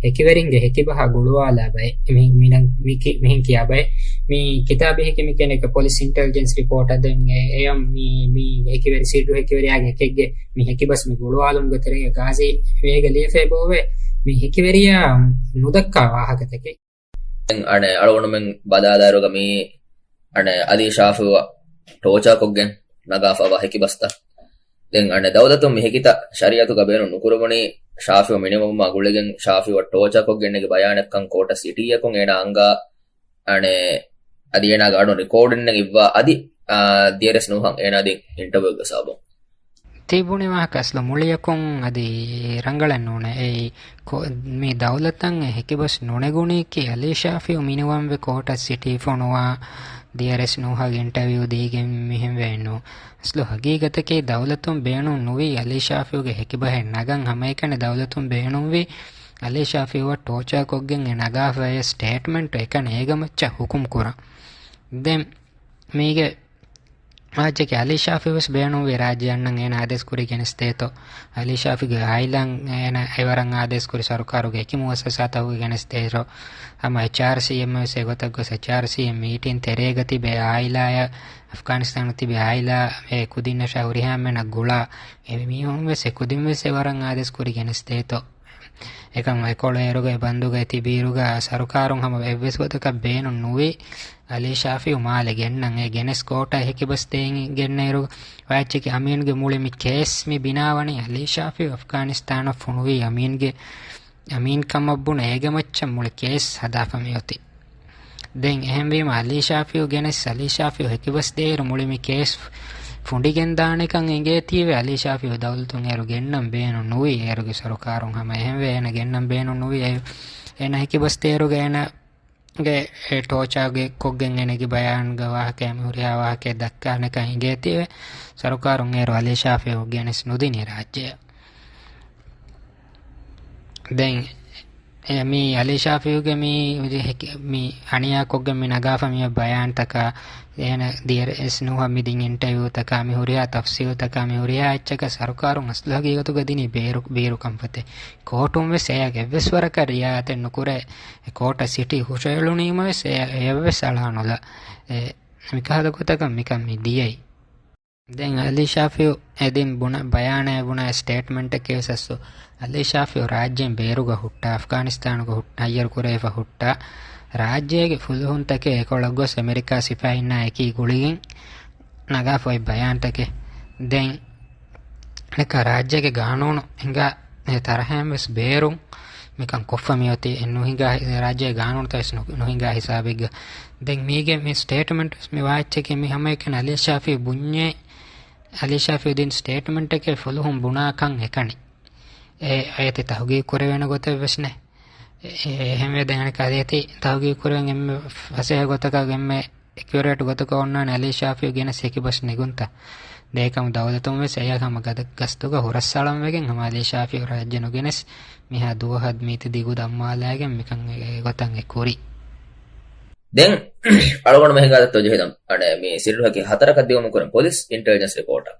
ހެކިވެރިންގެ ހެކިބަހާ ގުޅުވާލާ ބައެއް. މި-، މި-، މި-، މި-، މިހެން ކިޔާ ބައެއް. މި ކިތާބީ ހެކި މި ކިޔަނީ ޕޮލިސް އިންޓެލިޖެންސް ރިޕޯޓަށް. ދެން އެ-، އެޔަށް މި-، މި ހެކިވެރި ސިއްރު ހެކިވެރިޔާގެ އެކެއްގެ މި ހެކިބަސް މި ގުޅުވާލުމުގެ ތެރޭގަ ގާޒީ އޭގަ ލިޔެފަ އެބައޮވޭ މި ހެކިވެރިޔާ ނުދައްކާ ވާހަކަތަކެއް. ދެން އަނެއް އަޅުގަނޑުމެން ބަލާލާއިރުގަ މީ އަނެއް އަލީ ޝާފިއުއަށް ޓޯޗާ ކޮށްގެން ނަގާފަވާ ހެކިބަސްތައް. ދެން އަނެއް ދައުލަތުން މި ހެކިތައް ޝަރީއަތުގަ ބޭނުން ނުކުރެވުނީ، ޝާފިއު މިނިވަމުމާ ގުޅިގެން ޝާފިއުއަށް ޓޯޗާ ކޮށްގެން ނެގި ބަޔާނެއްކަން ކޯޓަށް ސިޓީއަކުން އޭނާ އަންގާ، އަނެއް އަދި އޭނާގެ އަޑުން ރިކޯޑިންއެއް އިއްވާ އަދި، އާ، ދިޔަރެސް ނޫހަށް އޭނާ ދިން އިންޓަވިއުގެ ސަބަބުން. ތި ބުނި ވާހަކަ އަސްލު މުޅިއަކުން އަދި ރަނގަޅެއް ނޫނޭ. އެއީ ކޮ-، މި ދައުލަތަށް އެ ހެކިބަސް ނުނެގުނީކީ އަލީ ޝާފިއު މިނިވަންވެ ކޯޓަށް ސިޓީ ފޮނުވާ ދިޔަރެސް ނޫހަށް އިންޓަވިއު ދީގެން މިހެން ވެއެއްނު. އަސްލު ހަގީގަތަކީ ދައުލަތުން ބޭނުން ނުވީ އަލީ ޝާފިއުގެ ހެކިބަހެއް ނަގަން. ހަމައެކަނި ދައުލަތުން ބޭނުންވީ އަލީ ޝާފިއުއަށް ޓޯޗާ ކޮށްގެން އެ ނަގާފައި ސްޓޭޓްމަންޓު އެކަނި އޭގެ މައްޗަށް ހުކުމް ކުރަން. ދެން މީގެ ރާއްޖެގެ އަލީ ޝާފި ވެސް ބޭނުންވި ރާއްޖެ އަންނަން އޭނަ އާދޭސް ކުރި ގެނެސްދޭތޯ. އަލީ ޝާފިގެ އާއިލާ އޭނަ އެވަރަށް އާދޭސް ކުރި ސަރުކާރުގެ އެކި މުއައްސަސާތަކުގެ ގެނެސްދޭތޯ. ހަމަ އެޗްއާރްސީއެމް ވެސް އެގޮތަށް ގޮސް އެޗްއާރްސީއެމް މީޓިން ތެރޭގަ ތިބޭ އާއިލާއަށް، އަފްޣާނިސްތާނު ތިބޭ އާއިލާ އެ ކުދިންނަށާ ހުރިހާ އެންމެންނަށް ގުޅާ އެ މީހުން ވެސް އެ ކުދިން ވެސް އެވަރަށް އާދޭސް ކުރި ގެނެސްދޭތޯ. އެކަމަ އެކޮޅު އޭރުގަ އެ ބަންދުގައި ތިބިއިރުގަ ސަރުކާރުން ހަމަ އެއްވެސް ގޮތަކަށް ބޭނުން ނުވި އަލީ ޝާފިއު މާލެ ގެންނަން. އެ ގެނެސް ކޯޓަށް ހެކިބަސް ދޭން ގެންނައިރު ވާއްޗެކި އަމީންގެ މުޅި މި ކޭސް މި ބިނާވަނީ އަލީ ޝާފިއު އަފްޣާނިސްތާނަށް ފޮނުވީ އަމީންގެ އަމީން ކަމަށް ބުނެ އޭގެ މައްޗަށް މުޅި ކޭސް ހަދާފަ މިއޮތީ. ދެން އެހެންވީމަ އަލީ ޝާފިއު ގެނެސް އަލީ ޝާފިއު ހެކިބަސް ދޭއިރު މުޅި މި ކޭސް ފުނޑިގެން ދާނެކަން އެނގޭތީވެ އަލީ ޝާފިއު ދައުލަތުން އޭރު ގެންނަން ބޭނުން ނުވި އޭރުގެ ސަރުކާރުން ހަމަ އެހެންވެ އޭނަ ގެންނަން ބޭނުން ނުވި އޭ-، އޭނަ ހެކިބަސް ދޭއިރުގަ އޭނަ ގެ އެ ޓޯޗާ ގެ ކޮށްގެން އޭނަގެ ބަޔާންގެ ވާހަކަ މި ހުރިހާ ވާހަކަ ދައްކާނެކަން އެނގޭތީވެ ސަރުކާރުން އޭރު އަލީ ޝާފިއު ގެނެސް ނުދިނީ ރާއްޖެއަށް. ދެން އެ މި އަލީ ޝާފިއުގެ މި މި އަނިޔާ ކޮށްގެން މި ނަގާފަ މި ބަޔާންތަކާ އޭނަ ދިޔަ އެސް ނޫހަށް މި ދިން އިންޓަވިއުތަކާ މި ހުރިހާ ތަފްސީލްތަކާ މި ހުރިހާ އެއްޗަކަށް ސަރުކާރުން އަސްލު ހަގީގަތުގަ ދިނީ ބޭރު، ބީރު ކަންފަތެއް. ކޯޓުން ވެސް އެޔަށް އެއްވެސް ވަރަކަށް ރިއާޔަތެއް ނުކުރޭ. އެ ކޯޓަށް ސިޓީ ހުށައެޅުނީމަވެސް އެ-، އެއަށްވެސް އަޅާނުލާ. އެ، މިކަހަލަ ގޮތަކަށް މިކަން މި ދިޔައީ. ދެން އަލީ ޝާފިއު އެދިން ބުނަ ބަޔާނާއެއް ބުނާ ސްޓޭޓްމަންޓެއް ކެވެސް އަސްލު އަލީ ޝާފިއު ރާއްޖޭން ބޭރުގަ ހުއްޓާ، އަފްޣާނިސްތާނުގަ ހުއް-، ހައްޔަރު ކުރެވިފަ ހުއްޓާ، ރާއްޖޭގެ ފުލުހުންތަކެއް އެކޮޅަށް ގޮސް އެމެރިކާ ސިފައިންނާ އެކީ ގުޅިގެން ނަގާފަ އޮތް ބަޔާންތަކެއް. ދެން އެކަ ރާއްޖޭގެ ގާނޫނު ހިނގާ އެ ތަރަހައިން ވެސް ބޭރުން މިކަން ކޮށްފަ މިއޮތީ އެ ނުހިނގާ ހި-، ރާއްޖޭގެ ގާނޫނުތައް ވެސް ނު-، ނުހިނގާ ހިސާބެއްގަ. ދެން މީގެ މި ސްޓޭޓްމަންޓް ވެސް މި ވާ އެއްޗެކޭ މި ހަމައެކަނި އަލީ ޝާފި ބުންޏޭ، އަލީ ޝާފި ދިން ސްޓޭޓްމަންޓެކޭ ފުލުހުން ބުނާކަން އެކަނި. އެ އޭތި ތަހުގީގު ކުރެވޭނެ ގޮތެއް ވެސް ނެ. އެ-، އެ-، އެހެންވެ ދެން އަނެއްކާ އޭތި ތަހުގީގު ކުރެވެން އެންމެ ފަސޭހަ ގޮތަކަށް އެންމެ އެކިއުރޭޓް ގޮތަކަށް އޮންނާނެ އަލީ ޝާފިއު ގެނެސް ހެކިބަސް ނެގުންތަ؟ ދޭކަމު ދައުލަތުން ވެސް އެޔަށް ހަމަ ގަދަ-، ގަސްތުގަ ހުރަސްއަޅަން ވެގެން ހަމަ އަލީ ޝާފިއު ރާއްޖެ ނުގެނެސް މިހާ ދުވަހަށް މީތި ދިގު ދައްމާލައިގެން މިކަން އެ-، އެގޮތަށް އެ ކުރީ. ދެން އަޅުގަނޑު މެހިނގާ ދައްތޯ ޖެހިދަން އަނެ މި ސިއްރު ހަކި ހަތަރަކަށް ދިއުމުން ކުރިން ޕޮލިސް އިންޓެލިޖެންސް ރިޕޯޓަށް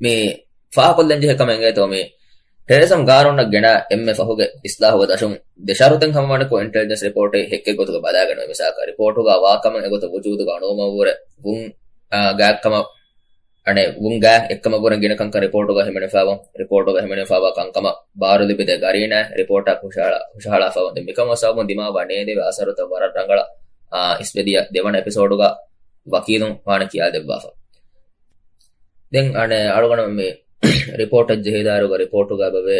މި ފާހަކޮށްލަން ޖެހޭ ކަމެއް އެނގޭތޯ މި ޓެރިޒަމް ގާނޫނަށް ގެނާ އެންމެ ފަހުގެ އިސްލާހުގެ ދަށުން ދެ ޝަރުތެއް ހަމަވަނިކޮށް އިންޓެލިޖެންސް ރިޕޯޓެއް ހެއްކެއް ގޮތުގަ ބަލާގަންނަވާ. މިސާލަކަށް ރިޕޯޓުގަ ވާ ކަމެއް އެގޮތަށް ވުޖޫދުގަ އަނުވަމަށްވުރެ ވުން، އާ، ގާތްކަމަށް، އަނެއް ވުން ގާތް އެއްކަމަށްވުރެ ގިނަ ކަންކަން ރިޕޯޓުގަ ހިމެނިފައިވަން، ރިޕޯޓުގަ ހިމެނިފައިވާ ކަންކަމަށް ބާރުލިބިދޭ ގަރީނާ ރިޕޯޓާ ހުށަހަޅާ-، ހުށަހަޅާފައިވަން. ދެން މިކަމަށް ސަބަބުން ދިމާވާ ނޭދެވޭ އަސަރުތައް ވަރަށް ރަނގަޅަށް، އާ، އިސްވެދިޔަ ދެވަނަ އެޕިސޯޑުގަ ވަކީލުން ވާނެ ކިޔާދެއްވާފަ. ދެން އަނެއް އަޅުގަނޑު މި ރިޕޯޓަށް ޖެހިދާއިރުގަ ރިޕޯޓުގަ އެބަވޭ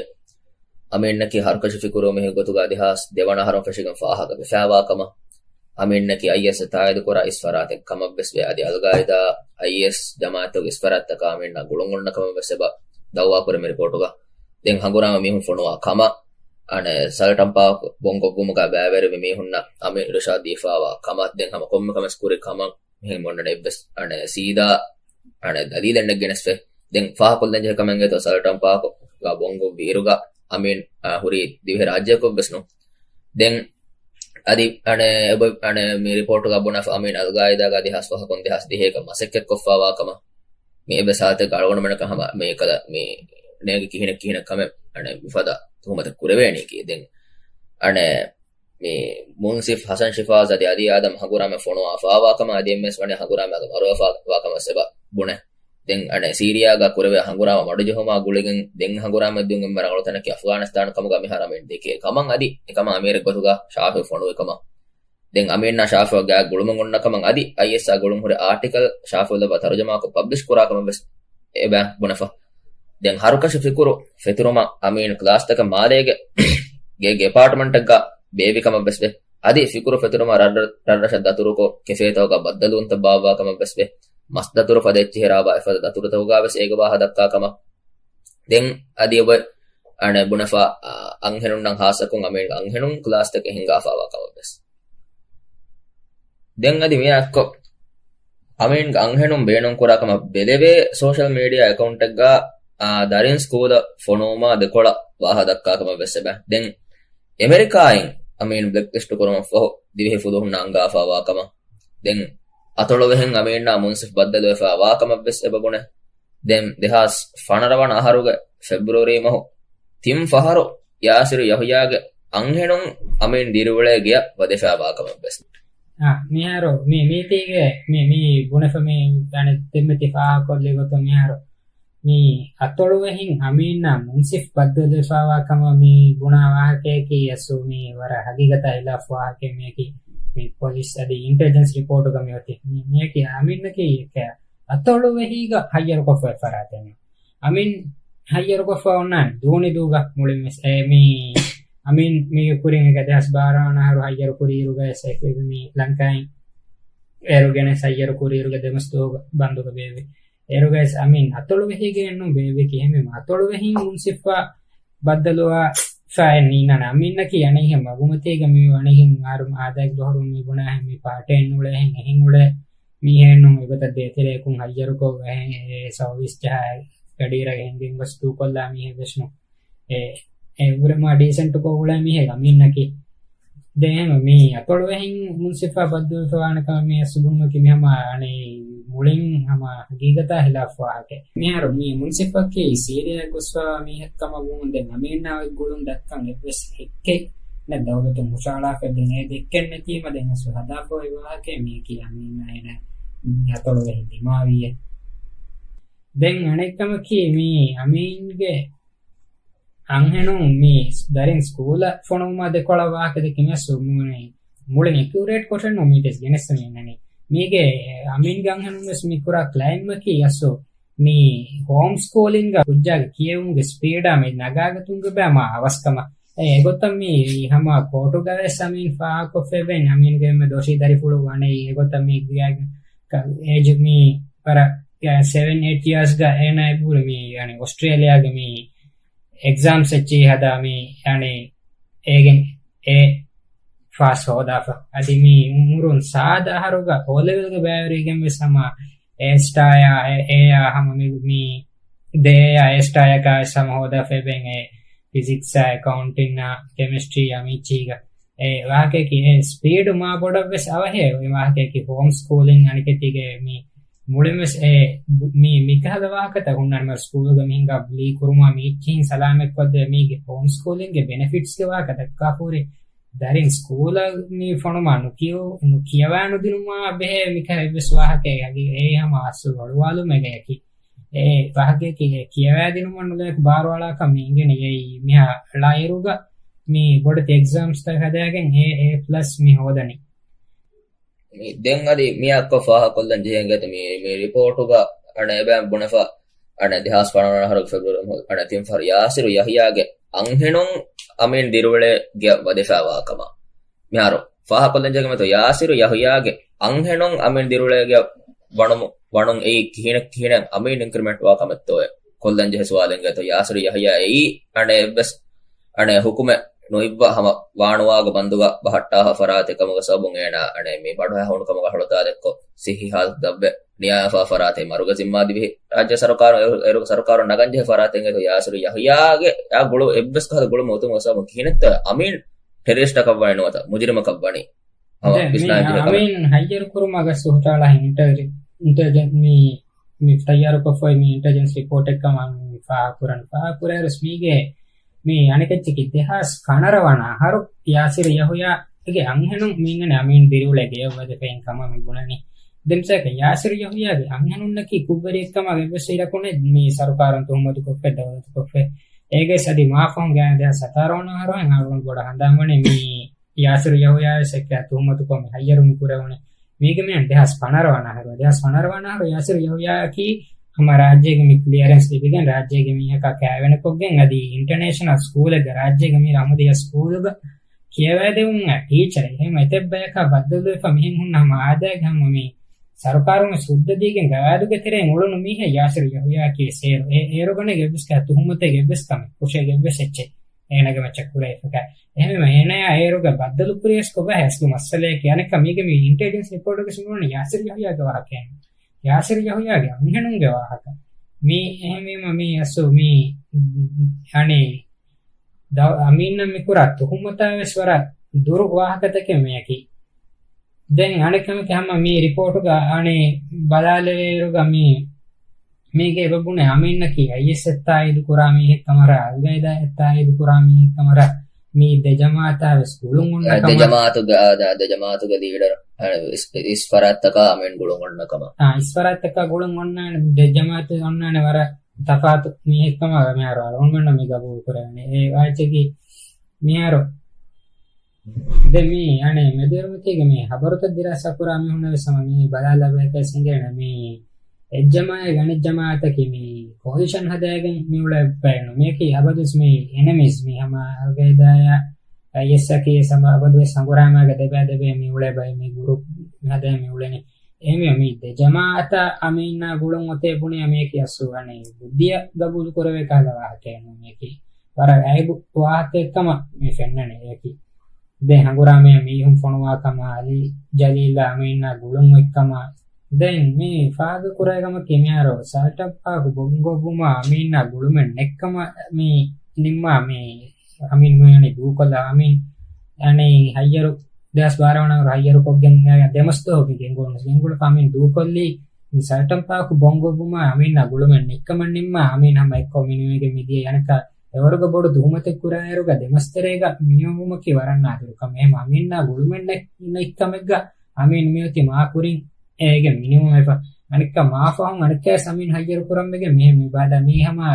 އަމީންނަކީ ހަރުކަށި ފިކުރު މީހެއް ގޮތުގަ ދެހާސް ދެވަނަ އަހަރުން ފެށިގެން ފާހަގަވެފައިވާ ކަމަށް، އަމީންނަކީ އައިއެސް ތާއީދުކުރާ އިސް ފަރާތެއް ކަމަށްވެސް ވޭ. އަދި އަލްގާއިދާ އައިއެސް ޖަމާއަތުގެ އިސް ފަރާތްތަކާ އަމީންނާ ގުޅުން އޮންނަ ކަމަށްވެސް އެބަ ދައުވާކުރޭ މި ރިޕޯޓުގަ. ދެން ހަނގުރާމަ މީހުން ފޮނުވާ ކަމަށް، އަނެއް ސަލްޓަން ޕާކް ބޮން ގޮއްވުމުގަ ބައިވެރިވި މީހުންނަށް އަމިއްލަ އިރުޝާދު ދީފައިވާ ކަމަށް، ދެން ހަމަ ކޮންމެ ކަމެއް ކުރި ކަމަށް މިހެން އޮންނަނީ އެއްވެސް އަނެއް ސީދާ އަނެއް ދަލީލެއް ނެތް ގެނެސްފަ. ދެން ފާހަކޮށްލަން ޖެހޭ ކަމެއް އެނގޭތޯ ސަލްޓަން ޕާކުގަ ބޮން ގޮއްވި އިރުގަ އަމީން، އާ، ހުރީ ދިވެހި ރާއްޖެއަކަށްވެސް ނޫން. ދެން އަދި އަނެއް އެބަ-، އަނެއް މި ރިޕޯޓުގަ ބުނާފަ އަމީން އަލްގާއިދާގަ ދެހާސް ފަހަކުން ދެހާސް ދިހައިގަ މަސައްކަތްކޮށްފައިވާ ކަމަށް. މި އެއްވެސް ހާލަތެއްގަ އަޅުގަނޑުމެންނަކަށް ހަމަ މިކަލަ މި ނޭނގި ކިހިނެއް ކިހިނެއް ކަމެއް އަނެއް މިފަދަ ތުހުމަތެއް ކުރެވޭނީކީ. ދެން އަނެއް މި މުންސިފް ހަސަން ޝިފާޒް އަދި އަލީ އާދަމް ހަނގުރާމަ ފޮނުވާފައިވާ ކަމަށް އަދި އެންމެންވެސް ވަނީ ހަނގުރާމައިގަ މަރުވެފައިވާ ކަމަށް އެބަ ބުނެ. ދެން އަނެއް ސީރިޔާގަ ކުރެވޭ ހަނގުރާމަ މަޑުޖެހުމާ ގުޅިގެން ދެން ހަނގުރާމަ ދިއުން އެންމެ ރަނގަޅު ތަނަކީ އަފްޣާނިސްތާން ކަމުގަ މިހާރު އަމީން ދެކޭ ކަމަށް އަދި އެކަމަށް އަމީރެއް ގޮތުގަ ޝާފިއު ފޮނުވި ކަމަށް. ދެން އަމީންނާ ޝާފިއު ގާތް ގުޅުމުން އޮންނަ ކަމަށް އަދި އައިއެސްއާ ގުޅުން ހުރި އާޓިކަލް ޝާފިއު ލައްވާ ތަރުޖަމާކޮށް ޕަބްލިޝް ކުރާ ކަމަށް ވެސް އެބަ ބުނެފަ. ދެން ހަރުކަށި ފިކުރު ފެތުރުމަށް އަމީން ކްލާސްތަކަށް މާލޭގެ ގޭގެ އެޕާޓްމަންޓެއްގަ ބޭއްވި ކަމަށް ވެސް ވޭ. އަދި ފިކުރު ފެތުރުމަށް ރަށް-، ރަށްރަށަށް ދަތުރުކޮށް ކެފޭތަކުގަ ބައްދަލުވުންތައް ބާއްވާ ކަމަށް ވެސް ވޭ. މަސްދަތުރު ފަދަ އެއްޗިހި ރާވާ އެފަދަ ދަތުރުތަކުގަ ވެސް އޭގެ ވާހަކަ ދައްކާ ކަމަށް. ދެން އަދި އެބަ އަނެއް ބުނެފަ، އަ، އަންހެނުންނަށް ހާއްސަކޮށް އަމީންގެ އަންހެނުން ކްލާސްތަކަށް ހިންގާފައިވާ ކަމަށް ވެސް. ދެން އަދި މިއާއެއްކޮށް އަމީންގެ އަންހެނުން ބޭނުންކުރާ ކަމަށް ބެލެވޭ ސޯޝަލް މީޑިއާ އެކައުންޓެއްގަ، އާ، ދަރިން ސްކޫލަށް ފޮނުވުމާ ދެކޮޅަށް ވާހަކަ ދައްކާ ކަމަށް ވެސް އެބަ. ދެން އެމެރިކާއިން އަމީން ބްލެކް ލިސްޓް ކުރުމަށްފަހު ދިވެހި ފުލުހުންނަށް އަންގާފައިވާ ކަމަށް. ދެން އަތޮޅުވެހިން އަމީންނާ މުންސިފް ބައްދަލުވެފައިވާ ކަމަށް ވެސް އެބަ ބުނެ. ދެން ދެހާސް ފަނަރަ ވަނަ އަހަރުގެ ފެބްރުއަރީ މަހު ތިން ފަހަރު ޔާސިރު ޔަހުޔާގެ އަންހެނުން އަމީން ދިރިއުޅޭ ގެޔަށް ވަދެފައިވާ ކަމަށް ވެސް. އާ، މިހާރު މި މީތީގެ މި، މި ބުނެފަ މި އަނެއް ތިންމިތި ފާހަގަކޮށްލި ގޮތުން މިހާރު މި އަތޮޅުވެހިން އަމީންނާ މުންސިފް ބައްދަލުވެފައިވާ ކަމަށް މި ބުނާ ވާހަކަޔަކީ އަސްލު މި ވަރަށް ހަގީގަތާ ހިލާފު ވާހަކައެއް. މިއަކީ މި ޕޮލިސް އަދި އިންޓެލިޖެންސް ރިޕޯޓުގަ މިއޮތީ. މި، މިއަކީ އަމީންނަކީ އެކަ އަތޮޅުވެހީގަ ހައްޔަރުކޮށްފަ އެއް ފަރާތެއް. މި އަމީން ހައްޔަރުކޮށްފަ އޮންނާނެ ދޫނިދޫގަ މުޅިން ވެސް އެ މި އަމީން މީގެ ކުރިން އެކަ ދެހާސް ބާރަ ވަނަ އަހަރު ހައްޔަރު ކުރިއިރުގައި ސެކެވި މި ލަންކާއިން އޭރު ގެނެސް ހައްޔަރު ކުރިއިރުގެ ދެމަސް ދުވަހުގަ ބަންދުގަ ބޭއްވި. އޭރުގައި އަމީން އަތޮޅުވެހީގެ ނޫން ބޭއްވި ކިހެންވީމަ އަތޮޅުވެހީން މުންސިފާ ބައްދަލުވާފައެއް ނީނާނެ. އަމީންނަކީ އަނެއްހެން ވަގުމަތީގަ މި ވަނިހިން އާރު އާދައިގެ ދޮހަރު މި ބުނާހެން މި ޕާޓެއް ނޫޅޭހެން އެހެން އުޅޭ މީހެއް ނޫން. އެގޮތަށް ދޭތެރެއަކުން ހައްޔަރުކޮށް އެހެން އެ ސަރވިސް ޖަހާ ގަޑިއިރަށް ހިނގިން ގޮސް ދޫކޮށްލާ މީހެއް ވެސް ނޫން. އެ، އެ އުރެ މާ ޑީސެންޓުކޮށް އުޅޭ މީހެއް އަމީންނަކީ. ދެން މި އަތޮޅުވެހިން މުންސިފާ ބައްދުވެފަ ވާނެ ކަމަށް މި އަސްލު ބުނުމަކީ މި ހަމަ އަނެއް މުޅިން ހަމަ ހަގީގަތާ ހިލާފް ވާހަކަ. މިހާރު މި މުންސިފަކީ ސީރިއާ ގޮސްފަވާ މީހެއް ކަމަށް ވުމުން ދެން އަމީންނާ އޮތް ގުޅުން ދައްކަން އެއްވެސް ހެއްކެއް ނެތް ދައުލަތުން ހުށަހަޅާފަ ދެން އެ ދެއްކެން ނެތީމަ ދެން އަސްލު ހަދާފަ އޮތް ވާހަކައެއް މީކީ އަމީންނާ އޭނާ މި އަތޮޅުވެހިން ދިމާވީއެއް. ދެން އަނެއްކަމަކީ މި އަމީންގެ އަންހެނުން މި ދަރިން ސްކޫލަށް ފޮނުވުމާ ދެކޮޅަށް ވާހަކަ ދެއްކި މިއަސް މުޅިން އެކިއުރޭޓް ކޮށެއް ނޫން މީ ޓެސްޓް ގެނެސް މި އިންނަނީ. މީގެ އަމީންގެ އަންހެނުން ވެސް މި ކުރާ ކްލައިމްއަކީ އަސްލު މި ހޯމް ސްކޫލިންގ ކުއްޖާގެ ކިޔެވުމުގެ ސްޕީޑާ މި ނަގާގަތުމުގެ ބައި މާ އަވަސްކަމަށް. އެ، އެގޮތަށް މި ހަމަ ކޯޓުގަ ވެސް އަމީން ފާހަގަކޮށްފައިވެން އަމީންގެ އެންމެ ދޮށީ ދަރިފުޅު އަނެއް އެގޮތަށް މި ގާ-، އޭޖު މި ވަރަށް ސެވެން އެއިޓް ޔާސްގަ އޭނާ އެބުރި މި އަނެއް އޮސްޓްރޭލިޔާގެ މި އެގްޒާމްސް އެއްޗިހި ހަދާ މި އަނެއް އޭގެން އެ ފާސް ހޯދާފަ. އަދި މި އުމުރުން ސާދަ އަހަރުގަ އޯލެވެލްގެ ބައިވެރިގެން ވެސް ހަމަ އޭ ސްޓާޔާ އެ، އޭއާ ހަމަ މި، މި ދޭއާ އޭ ސްޓާޔަކާ ވެސް ހަމަ ހޯދާފަ އެބެން އެ ފިޒިކްސްއާ އެކައުންޓިންއާ ކެމިސްޓްރީއާ މިއްޗީގަ. އެ ވާހަކައަކީ އެ ސްޕީޑު މާ ބޮޑަށް ވެސް އަވަހޭ އެ ވާހަކައަކީ ހޯމް ސްކޫލިން އަނެކެތީގެ މި މުޅިން ވެސް އެ ބު-، މި، މިކަހަލަ ވާހަކަތައް ހުންނަން މަ ސްކޫލްގަ މިހިނގާ ބްލީ ކުރުމާ މި އެއްޗިހިން ސަލާމަތްކޮށްދޭ މީގެ ހޯމް ސްކޫލިންގެ ބެނެފިޓްސްގެ ވާހަކަ ދައްކާފޫރި ދަރިން ސްކޫލަށް މި ފޮނުމާ ނުކިޔު-، ނުކިޔަވާ ނުދިނުމާ ބެހޭ މިކަހަ އެއްވެސް ވާހަކައެއް އަދި އެއީ ހަމަ އަސްލު އޮޅުވާލުމެއްގަޔަކީ. އެ ވާހަކައަކީ އެ ކިޔަވާދިނުމަށް ނުލައިކު ބާރުއަޅާކަށް މި އިނގެނީ އެއީ މިހާ ޅައިރުގަ މި ބޮޑެތި އެގްޒާމްސްތައް ހަދާގެން އޭ، އޭ ޕްލަސް މި ހޯދަނީ. މި ދެން އަދި މިއަށްކޮށް ފާހަގަކޮށްލަން ޖެހޭ އިނގޭތަ މި، މި ރިޕޯޓުގަ އަނެއް އެބައިން ބުނެފަ އަނެއް ދެހާސް ފަނަރަ އަހަރުގެ ފެބްރުއަރީ އަނެއް ތިން ފަހަރު ޔާސިރު ޔަހްޔާގެ އަންހެނުން އަމީން ދިރިއުޅޭ ގެއަށް ވަދެފައިވާ ކަމަށް. މިހާރު ފާހަގަކޮށްލަން ޖެހޭ މިތޯ ޔާސިރު ޔަހްޔާގެ އަންހެނުން އަމީން ދިރިއުޅޭ ގެއަށް ވަނުމު-، ވަނުން އެއީ ކިހިނެއް، ކިހިނެއް އަމީން އިންކްރިމެންޓް ވާ ކަމެއްތޯއޭ؟ ކޮށްލަން ޖެހޭ ސުވާލެއް އިނގޭތޯ ޔާސިރު ޔަހްޔާ އެއީ އަނެއް އެއްވެސް އަނެއް ހުކުމެއް ނުއިއްވާ ހަމަ ވާނުވާގަ ބަންދުގަ ބަހައްޓާފަ ފަރާތެއް ކަމުގެ ސަބަބުން އޭނާ އަނެއް މި ބަނޑުހައި ހޫނުކަމުގަ ހަޅުތާލެއްކޮށް ސިއްހީ ހާލަތު ދަށްވެ ނިޔާވެފަ ފަރާތެއް މަރުގެ ޒިންމާ ދިވެހި ރާއްޖެ ސަރުކާރު އޭރު-، އޭރުގެ ސަރުކާރުން ނަގަން ޖެހޭ ފަރާތެއް އިނގޭތޯ ޔާސިރު ޔަހްޔާގެ އާ ގުޅު އެއްވެސް ކަހަލަ ގުޅުމެއް އޮތުމުގެ ސަބަބުން ކިހިނެއްތޯ އަމީން ޓެރަރިސްޓަކަށްވަނީ ނުވަތަ މުޖްރިމަކަށްވަނީ ހަމަ ވިސްނާން ޖެހޭ ކަމެއް. އަމީން ހައްޔަރު ކުރުމާ ގަސް ހުށަހަޅާ އިންޓަރ-، އިންޓެލިޖެން މި، މި ތައްޔާރުކޮށްފައި މި އިންޓެލިޖެންސް ރިޕޯޓެއް ކަމަށް މި ފާހަގަކުރަން. ފާހަގަކުރާއިރުސް މީގެ މި އަނެކެއްޗަކީ ދެހާސް ފަނަރަ ވަނަ އަހަރު ޔާސިރު ޔަހުޔާގެ އަންހެނުން މި އިންނަނީ އަމީން ދިރިއުޅޭ ގެޔަށް ވަދެފައި ކަމަށް މި ބުނަނީ. ދެމިސާލަކަށް ޔާސިރު ޔަހުޔާގެ އަންހެނުންނަކީ ކުށްވެރިއެއްކަމަށް އެއްވެސް އިރަކު ނެތް މި ސަރުކާރުން ތުހުމަތުކޮށްފައި ދައުލަތުކޮށްފައި. އޭގެސް އަދި މާފަހުން ގާތް ދެހާސް ސަތާރަ ވަނަ އަހަރު އަޅުގަނޑު ބޮޑަށް ހަނދާންވަނީ މި ޔާސިރު ޔަހުޔާވެސް އެއްކާ ތުހުމަތުކޮށް މި ހައްޔަރު މި ކުރެވުނީ. މީގެ މިއަން ދެހާސް ފަނަރަ ވަނަ އަހަރު. ދެހާސް ފަނަރަ ވަނަ އަހަރު ޔާސިރު ޔަހުޔާއަކީ ހަމަ ރާއްޖޭގެ މި ކްލިއަރެންސް ލިބިގެން ރާއްޖޭގެ މީހަކާ ކައިވެނިކޮށްގެން އަދި އިންޓަރނޭޝަނަލް ސްކޫލެއްގަ ރާއްޖޭގެ މީ އަމުދިޔަ ސްކޫލުގަ ކިޔަވައިދެވުމުގަ ޓީޗަރެއް. އެހެން އެތައް ބަޔަކާ ބައްދަލުވެފަ މިހެން ހުންނަ ހަމަ އާދައިގެ ހަމަ މި ސަރުކާރުން ވެސް ހުއްދަ ދީގެން ގަވާއިދުގެ ތެރެއިން އުޅުނު މީހެއް ޔާސިރު ޔަހުޔާއަކީ ވެސް އޭރު. އޭ، އޭރުގަ ނެގި އެއްވެސް ކަހަލަ ތުހުމަތެއް އެއްވެސް ކަމެއް ކުށެއް އެއްވެސް އެއްޗެއް އޭނާގެ މައްޗަށް ކުރެވިފަކާ. އެހެންވީމަ އޭނާޔާ އޭރުގަ ބައްދަލު ކުރިޔަސް ކޮބާ އަސްލު މައްސަލަޔަކީ އަނެއްކާ މީގެ މި އިންޓެލިޖެންސް ރިޕޯޓުގަ ސުންނަނީ ޔާސިރު ޔަހުޔާގެ ވާހަކައެއް. ޔާސިރު ޔަހުޔާގެ އަންހެނުންގެ ވާހަކަ. މީ އެހެންވީމަ މީ އަސްލު މީ އަނެއް ދަ-، އަމީންނަށް މިކުރާ ތުހުމަތާ ވެސް ވަރަށް ދުރު ވާހަކަތަކެއް މިއަކީ. ދެން އަނެއްކަމަކީ ހަމަ މި ރިޕޯޓުގަ އަނެއް ބަލާލެވޭއިރުގަ މި، މީގެ އެބަ ބުނެ އަމީންނަކީ އައިއެސްއަށް ތާއީދު ކުރާ މީހެއް ކަމަށް، އަލްގައިދާއަށް ތާއީދު ކުރާ މީހެއް ކަމަށް، މި ދެ ޖަމާއަތާ ވެސް ގުޅުން އޮންނަ އެ، ދެ ކަމަށް. ޖަމާއަތުގެ، އާ، ދެ، ދެ ޖަމާއަތުގެ ލީޑަރު، އަ، އިސް، އިސް ފަރާތްތަކާ އަމީން ގުޅުން އޮންނަ ކަމަށް. އާ، އިސް ފަރާތްތަކާ ގުޅުން އޮންނާނެ، ދެ ޖަމާއަތު އޮންނާނެ ވަރަށް ތަފާތު މީހެއްކަމަށް މިހާރު އަޅުގަނޑުމެންނަށް މި ގަބޫލު ކުރެވެނީ. އެ ވާހަކައަކީ މިހާރު ދެން މި އަނެއް މެދުއެރުމަތީގެ މި ހަބަރުތައް ދިރާސާ ކުރާ މީހުންނަށް ވެސް ހަމަ މި ބަލާލާ ބަޔަކަށް ވެސް އެނގޭނެ މި އެއް ޖަމާއަތް އަނެއް ޖަމާއަތަކީ މި ކޯލިޝަން ހަދާގެން މިއުޅޭ ބައެއް ނޫން. މިއަކީ އަބަދުވެސް މި އެނަމީސް މި ހަމަ އަލްގައިދާޔާ އައިއެސްއަކީ ވެސް ހަމަ އަބަދުވެސް ހަނގުރާމާގަ ދެބައި ދެބައި މި އުޅޭ ބައެއް މި ގުރޫޕް ހަދާ މި އުޅެނީ. އެހެންވެ މި ދެ ޖަމާއަތަށް އަމީންނާ ގުޅުން އޮތޭ ބުނި އަމިއަކީ އަސްލު އަނެއް ބުއްދިއަށް ގަބޫލު ކުރެވޭ ކަހަލަ ވާހަކައެއް ނޫން. މިއަކީ ވަރަށް އައިބު ވާހަކައެއްކަމަށް މި ފެންނަނީ. އެއަކީ ދެ ހަނގުރާމަޔަށް މީހުން ފޮނުވާ ކަމާ، އަލީ ޖަލީލްއާ އަމީންނާ ގުޅުން އޮތްކަމާ. ދެން މި ފާހަގަ ކުރާ ކަމަކީ މިހާރު ސަލްޓަން ޕާކު ބޮންގޮއްވުމާ އަމީންނާ ގުޅުމެއް ނެއްކަމަށް މި ނިންމާ މި އަމީން މި އަނި ދޫކޮށްލާ އަމީން އަނި ހައްޔަރު ދެހާސް ބާރަ ވަނަ އަހަރު ހައްޔަރު ކޮށްގެން ދެމަސް ދުވަހު މި ގެންގުޅުނު ގެންގުޅުފަ އަމީން ދޫކޮށްލީ މި ސަލްޓަން ޕާކު ބޮންގޮއްވުމާ އަމީންނާ ގުޅުމެއް ނެއްކަމަށް ނިންމާ އަމީން ހަމަ އެއްކޮށް މިނިވެގެން މިދިޔަ އަނެކާ އެވަރުގަ ބޮޑު ތުހުމަތެއް ކުރާއިރުގަ ދެމަސްތެރޭގަ މިނިވަންވުމަކީ ވަރަށް ނާދިރު ކަމެއް. އެހެން އަމީންނާ ގުޅުމެއް ނެ-، ނެއްކަމެއްގަ އަމީން މިއޮތީ މާކުރިން އޭގެ މިނިވަންވެފަ. އަނެއްކާ މާފަހުން އަނެއްކާވެސް އަމީން ހައްޔަރުކުރަންވެގެން މިހެން މި ބާދާ މީ ހަމަ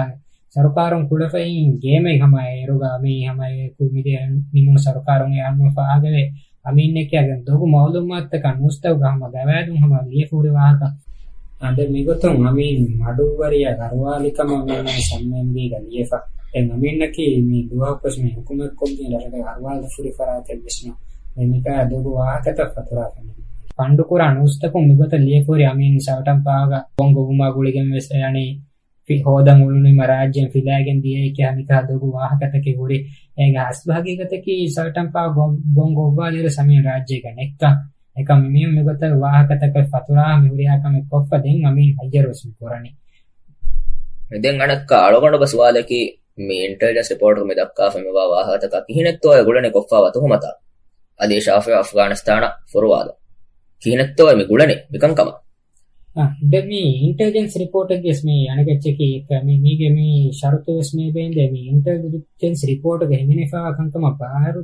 ސަރުކާރުން ކުޅެފައި ގޭމެއް ހަމަ އޭރުގަ މީ ހަމަ އެކު މިދިޔަ ނިމުނު ސަރުކާރުން އެ އަންނަ ފާހަގަވެ އަމީންނެކޭ ދޮގު މައުލޫމާތުތަކާ ނޫސްތަކުގަ ހަމަ ގަވާއިދުން ހަމަ ލިޔެފަ ހުރި ވާހަކަ. އާ، ދެން މިގޮތުން އަމީން މަޑުއްވަރިޔާ އަރުވާލި ކަމަށް މި ސަމްމެންވީގަ ލިޔެފަ. ދެން އަމީންނަކީ މި ދުވަހަކުވެސް މި ހުކުމަތްކޮށްގެން ރަށަކަށް އަރުވާލަފަ ހުރި ފަރާތެއްވެސް ނޫން. ދެން މިކަހަލަ ދޮގު ވާހަކަތައް ފަތުރާފަ މި ފަންޑުކުރާ ނޫސްތަކުން މިގޮތަށް ލިޔެފަ ހުރި އަމީން ސަލްޓަން ޕާކު ބޮންގޮއްވުމާ ގުޅިގެންވެސް އެ އަނި ފި-، ހޯދަން އުޅުނީމަ ރާއްޖޭން ފިލާގެން ދިޔައީ ކިޔާ މިކަހަލަ ދޮގު ވާހަކަތަކެއް ހުރި. އޭގެ އަސްލު ހަގީގަތަކީ ސަލްޓަން ޕާކު ބޮން-، ބޮންގޮއްވާލިއިރު އަމީން ރާއްޖޭގަ ނެއްކަން. އެކަމް މި-، މިގޮތަށް ވާހަކަތަކެއް ފަތުރާ މި ހުރިހާ ކަމެއް ކޮށްފަ ދެން އަމީން ހައްޔަރުވެސް މި ކުރަނީ. ދެން އަނެއްކާ އަޅުގަނޑު ބަސް ސުވާލަކީ، މި އިންޓެލިޖެންސް ރިޕޯޓު މި ދައްކާފަ މިވާ ވާހަކަތަކަށް ކިހިނެއްތޯ އެ ގުޅެނީ ކޮށްފާވާ ތުހުމަތާ؟ އަލީ ޝާފިއު އަފްޣާނިސްތާނަށް ފުރުވާލަ. ކިހިނެއްތޯ މި ގުޅެނީ މިކަންކަމަށް؟ އާ، ދެން މި އިންޓެލިޖެންސް ރިޕޯޓެއްގެ މި އަނެކައްޗަކީ މި-، މީގެ މި ޝަރުތުވެސް މި ބޭންދޭ މި އިންޓެލިޖެންސް ރިޕޯޓުގަ ހިމެނިފައިވާ ކަންކަމަށް ބާރު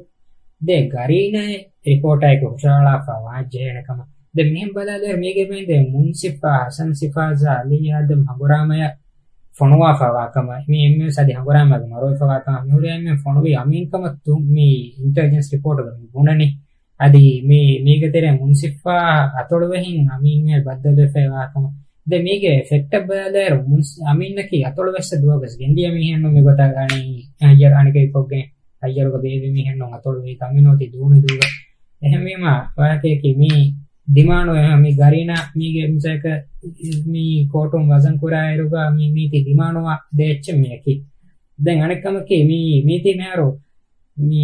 ދެ ގަރީނާއެއް ރިޕޯޓާއެކު ހުށަހަޅާފަ ވާންޖެހޭނެ ކަމަށް. ދެން މިހެން ބަލާލިއިރު މީގެ ބޭންދޭ މުންސިފާ، ހަސަން ސިފާޒާ، އަލީ އާދަމް ހަނގުރާމަޔަށް ފޮނުވާފަ ވާ ކަމަށް. މި އެންމެ ސަދި ހަނގުރާމައިގެ މަރުވެފަ ވާ ކަމަށް. މިހުރި އެންމެ ފޮނުވީ އަމީން ކަމަށް ތު-، މި އިންޓެލިޖެންސް ރިޕޯޓުގަ މި ބުނަނީ. އަދި މި-، މީގެ ތެރޭ މުންސިފާ އަތޮޅުވެހިން އަމީން މި ބައްދަލުވެފައި ވާ ކަމަށް. ދެ މީގެ ފެކްޓަށް ބަލާލިއިރު މުންސި-، އަމީންނަކީ އަތޮޅު ވެއްސަ ދުވަހަކުވެސް ގެންދިޔަ މީހެއްނު މިގޮތަށް އަނި އަނިކައި ކޮށްގެން ހައްޔަރުގަ ބޭބެ މީހެއްނު އަތޮޅު ވީ ކަމެއް ނޯތި ދޫނި ދޫގަ. އެހެންވީމަ ވާހަކަޔަކީ މީ ދިމާނު އެހެން މި ގަރީނާ މީގެ މިސާކަ މި ކޯޓުން ވަޒަން ކުރާއިރުގަ މީ މީތި ދިމާނުވާ ދޭއްޗެއް މިޔަކީ. ދެން އަނެއްކަމަކީ މީ މީތި މިހާރު މީ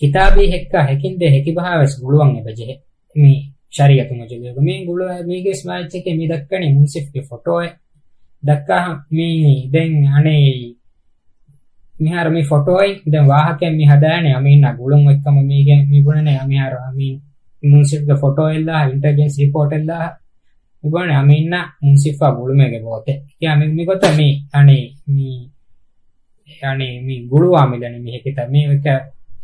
ކިތާބީ ހެއްކާ ހެކިންދޭ ހެކިބަހާވެސް ގުޅުވަން އެބަޖެހޭ. މި ޝަރީއަތު މަޖިލީހުގަ މި ގުޅު-، މީގެ ސްމާއެއްޗެކޭ މި ދައްކަނީ މުންސިފްގެ ފޮޓޯއެއް ދައްކާ މި ދެން އަނެއް މިހާރު މި ފޮޓޯއިން ދެން ވާހަކައެއް މި ހަދާނެ އަމީންނާ ގުޅުން އޮތްކަމަށް މީގެ މި ބުނަނެ މިހާރު އަމީން މުންސިފްގެ ފޮޓޯއެއްލާ އިންޓެލިޖެންސް ރިޕޯޓެއްލާ މި ބުނަނެ އަމީންނާ މުންސިފްއާ ގުޅުމޭގެ ގޯތެއް. ކިޔާ މި، މިގޮތަށް މި އަނެއް މި އަނެއް މި ގުޅުވާ މިދަނީ މި ހެކިތައް މި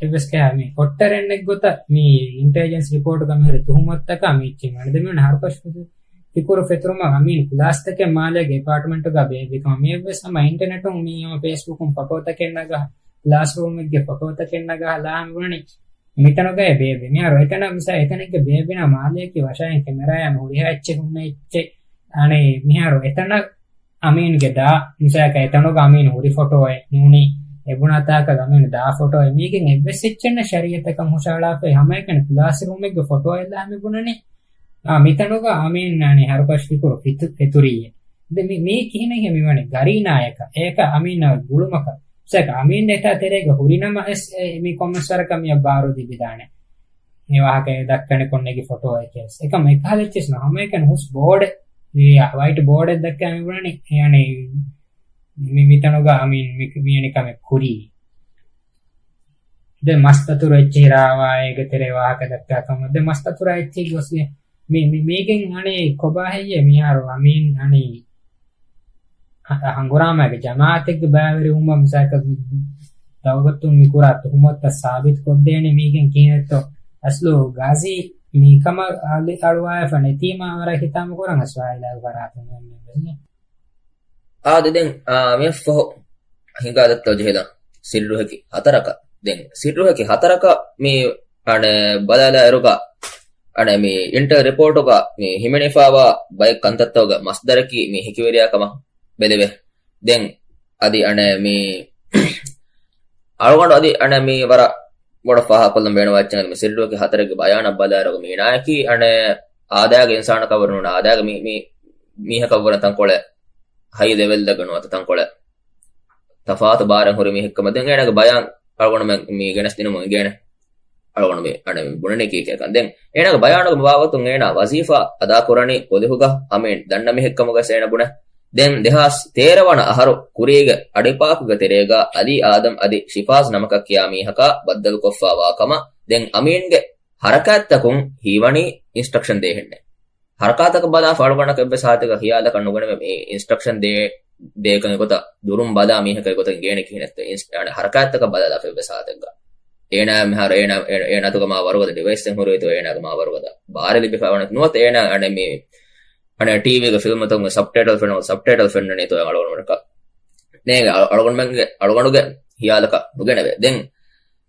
އެއްވެސް ކަހަ މި އޮއްޓަރެންނެއް ގޮތަށް މި އިންޓެލިޖެންސް ރިޕޯޓުގަ މިހުރި ތުހުމަތުތަކާ މި އެއްޗެއް އަނެއް ދެމީހުން ހަރުކަށި ފިކުރު ފެތުރުމަށް އަމީން ކްލާސްތަކެއް މާލޭގެ އެޕާޓްމަންޓުގަ ބޭއްވި ކަމަށް މި އެއްވެސް ހަމަ އިންޓަނެޓުން މި ހަމަ ފޭސްބުކުން ފޮޓޯތަކެއް ނަގާ ކްލާސްރޫމެއްގެ ފޮޓޯތަކެއް ނަގާ ލާ މި ބުނަނީ މިތަނުގައި ބޭއްވި. މިހާރު އެތަނަށް މިސާ އެތަނެއްގެ ބޭއްވިނަ މާލޭގެ ވަށާއިން ކެމެރާއާ މި ހުރިހާ އެއްޗެއް ހުންނަ އެއްޗެއް އަނެއް މިހާރު އެތަނަށް އަމީންގެ ދާ، މިސާލަކަށް އެތަނުގަ އަމީން ހުރި ފޮޓޯއެއް ނޫނީ، އެ ބުނާ ތާކަށް އަމީން ދާ ފޮޓޯއެއް މީގެން އެއްވެސް އެއްޗެއް ނެތް ޝަރީއަތަކަށް ހުށަހަޅާފައި ހަމައެކަނި ކްލާސްރޫމެއްގެ ފޮޓޯއެއްލާ މި ބުނަނީ. އާ، މިތަނުގަ އަމީން އަނި ހަރުކަށި ފިކުރު ފިތު-، ފެތުރީއޭ. ދެ މި-، މީ ކިހިނެއްހޭ މިވަނީ ގަރީނާޔަކަށް؟ އޭކަ އަމީން ގުޅުމަކަށް. މިސާލަކަށް އަމީން އެތާ ތެރޭގަ ހުރިނަމަ އެސް އެ މި ކޮންމެސް ވަރަކަށް މިއަށް ބާރު ލިބިދާނެ. މި ވާހަކަ ދައްކަނިކޮށް ނެގި ފޮޓޯއެކޭ. އެކަމް އެކަހަލަ އެއްޗެއް ނޫން. ހަމައެކަނި ހުސް ބޯޑެއް، ވައިޓް ބޯޑެއް ދައްކާ މި ބުނަނީ. އެ އަނެއް މި-، މިތަނުގަ އަމީން މި-، މި އަނި ކަމެއް ކުރީ. ދެ މަސްތަތުރު އެއްޗިހި ރާވާ އޭގެ ތެރޭ ވާހަކަ ދައްކާ ކަމަށް. ދެ މަސްތަތުރާ އެއްޗިހި ގޮސް މި-، މި-، މީގެން އަނެއް ކޮބާ ހެއްޔޭ މިހާރު އަމީން އަނި ހަ-، ހަނގުރާމައިގެ ޖަމާއަތެއްގެ ބައިވެރިވުމަށް މިސާލަކަށް ދައުލަތުން މި ކުރާ ތުހުމަތުތައް ސާބިތު ކޮށްދޭނެ މީގެން ކިހިނެއްތޯ؟ އަސްލު ގާޒީ މި ކަމަށް އަޅު-، އަޅުވާފަ ނެތީމާ ވަރަށް ހިތާމަ ކުރަން އަސްވާއިލާގެ ފަރާތުން މެން ވެސް. އާދެ، ދެން، އާ، މިފަހު ހިނގާދައްތަ ޖެހިލަން ސިއްރުހެކި ހަތަރަކަށް. ދެން ސިއްރުހެކި ހަތަރަކަށް މި އަނެއް ބަލާލާއިރުގަ، އަނެއް މި އިންޓަރ ރިޕޯޓުގަ މި ހިމެނިފާވާ ބައެއް ކަންތައްތަކުގެ މަސްދަރަކީ މި ހެކިވެރިޔާ ކަމަށް. ބެލެވޭ. ދެން އަދި އަނެއް މި އަޅުގަނޑު އަދި އަނެއް މި ވަރަށް ބޮޑަށް ފާހަގަކޮށްލަން ބޭނުންވާ އެއްޗެއް މި ސިއްރުގެ ހަތަރެއްގެ ބަޔާނަށް ބަލާއިރު މީ ނާއެކީ އަނެއް އާދައިގެ އިންސާނަކަށްވުރެ ނޫން އާދައިގެ މި، މި މީހަކަށްވުރެ ތަންކޮޅެއް ހައި ލެވެލް ދަގަނު އަތަ ތަންކޮޅެއް ތަފާތު ބާރެއް ހުރި މީހެއްކަމަށް ދެން އޭނާގެ ބަޔާން އަޅުގަނޑުމެން މި ގެނެސްދިނުމުން އިނގޭނެ. އަޅުގަނޑު މި އަނެއް ބުނަނީ ކީކޭކަން. ދެން އޭނާގެ ބަޔާނުގެ ބާވަތުން އޭނާ ވަޒީފާ އަދާކުރަނީ ޕޮލިހުގަ އަމީން ދަންނަ މީހެއްކަމުގަ އޭނާ ބުނެ. ދެން ދެހާސް ތޭރަ ވަނަ އަހަރު ކުރީގެ އަޑިޕާކުގެ ތެރޭގަ އަލީ އާދަމް އަދި ޝިފާޒް ނަމަކަށް ކިޔާ މީހަކާ ބައްދަލުކޮށްފާވާ ކަމަށް ދެން އަމީންގެ ހަރަކާތްތަކުން ހީވަނީ އިންސްޓްރަކްޝަން ދޭހެންނެއް. ހަރަކާތަކަށް ބަލާފަ އަޅުގަނޑަކަށް އެއްވެސް ހާލަތަކަށް ހިޔާލަކަށް ނުގަނެވޭ މި އިންސްޓްރަކްޝަން ދޭ، ދޭކަން ގޮތަށް ދުރުން ބަލާ މީހަކަށް ގޮތަށް ގޭނެ ކިހިނެއްތޯ އިންސް-، އަނެއް ހަރަކާތްތަކަށް ބަލާލާފަ އެއްވެސް ހާލަތަކަށް. އޭނާ މިހާރު އޭނާ، އޭނާ، އޭނާ އަތުގަ މާ ވަރުގަދަ ޑިވައިސްއެއް ހުރި އޮތީ އޭނާގެ މާ ވަރުގަދަ ބާރެއް ލިބިފަ ވަނީ ނުވަތަ އޭނާ އަނެއް މި އަނެއް ޓީވީގެ ފިލްމުތަކުން ސަބްޓައިޓަލް ފެންނަ، ސަބްޓައިޓަލް ފެންނަނީތޯ އަޅުގަނޑުމެން ނޭނގެ އަޅު-، އަޅުގަނޑުމެންގެ، އަޅުގަނޑުގެ ހިޔާލަކަށް ނުގެނެވޭ. ދެން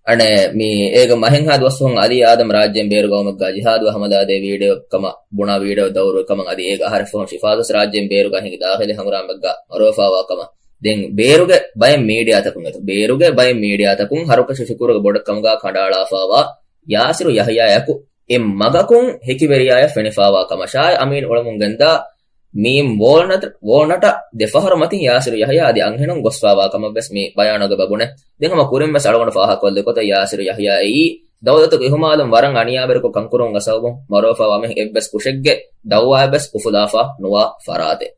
އަނެއް މި އޭގެ މަހެއްހާ ދުވަސްވަހުން އަލީ އާދަމް ރާއްޖޭން ބޭރު ގައުމެއްގަ ޖިހާދުގެ ހަމަލާދޭ ވީޑިއޯ ކަމަށް ބުނާ ވީޑިއޯ ދައުރު ކަމަށް އަދި އޭގެ އަހަރެއް ފަހުން ޝިފާޒު ރާއްޖޭން ބޭރުގަ ހިނގި ދާޚިލީ ހަނގުރާމައެއްގަ މަރުވެފާވާ ކަމަށް ދެން ބޭރުގެ ބައެއް މީޑިއާތަކުން އެތަ، ބޭރުގެ ބައެއް މީޑިއާތަކުން ހަރުކަށި ފިކުރުގެ ބޮޑެއްކަމުގަ ކަނޑައަޅާފާވާ ޔާސިރު ޔަހްޔާއަކު އެ މަގަކުން ހެކިވެރިޔާޔަށް ފެނިފާވާ ކަމަށާއި އަމީން އުޅެމުން ގެންދާ މީމް ވޯލް ނަޓް، ވޯލް ނަޓަށް ދެފަހަރު މަތިން ޔާސިރު ޔަހްޔާ އަދި އަންހެނުން ގޮސްފާވާ ކަމަށްވެސް މި ބަޔާނުގަ ބުނެ. ދެން ހަމަ ކުރިންވެސް އަޅުގަނޑު ފާހަގަކޮށްލި ގޮތަށް ޔާސިރު ޔަހްޔާ އެއީ ދައުލަތުގެ އިހުމާލުން ވަރަށް އަނިޔާވެރިކޮށް ކަންކުރުމުގެ ސަބަބުން މަރުވެފާވާ މީހެއް އެއްވެސް ކުށެއްގެ ދައުވާއެއްވެސް އުފުލާފަ ނުވާ ފަރާތެއް.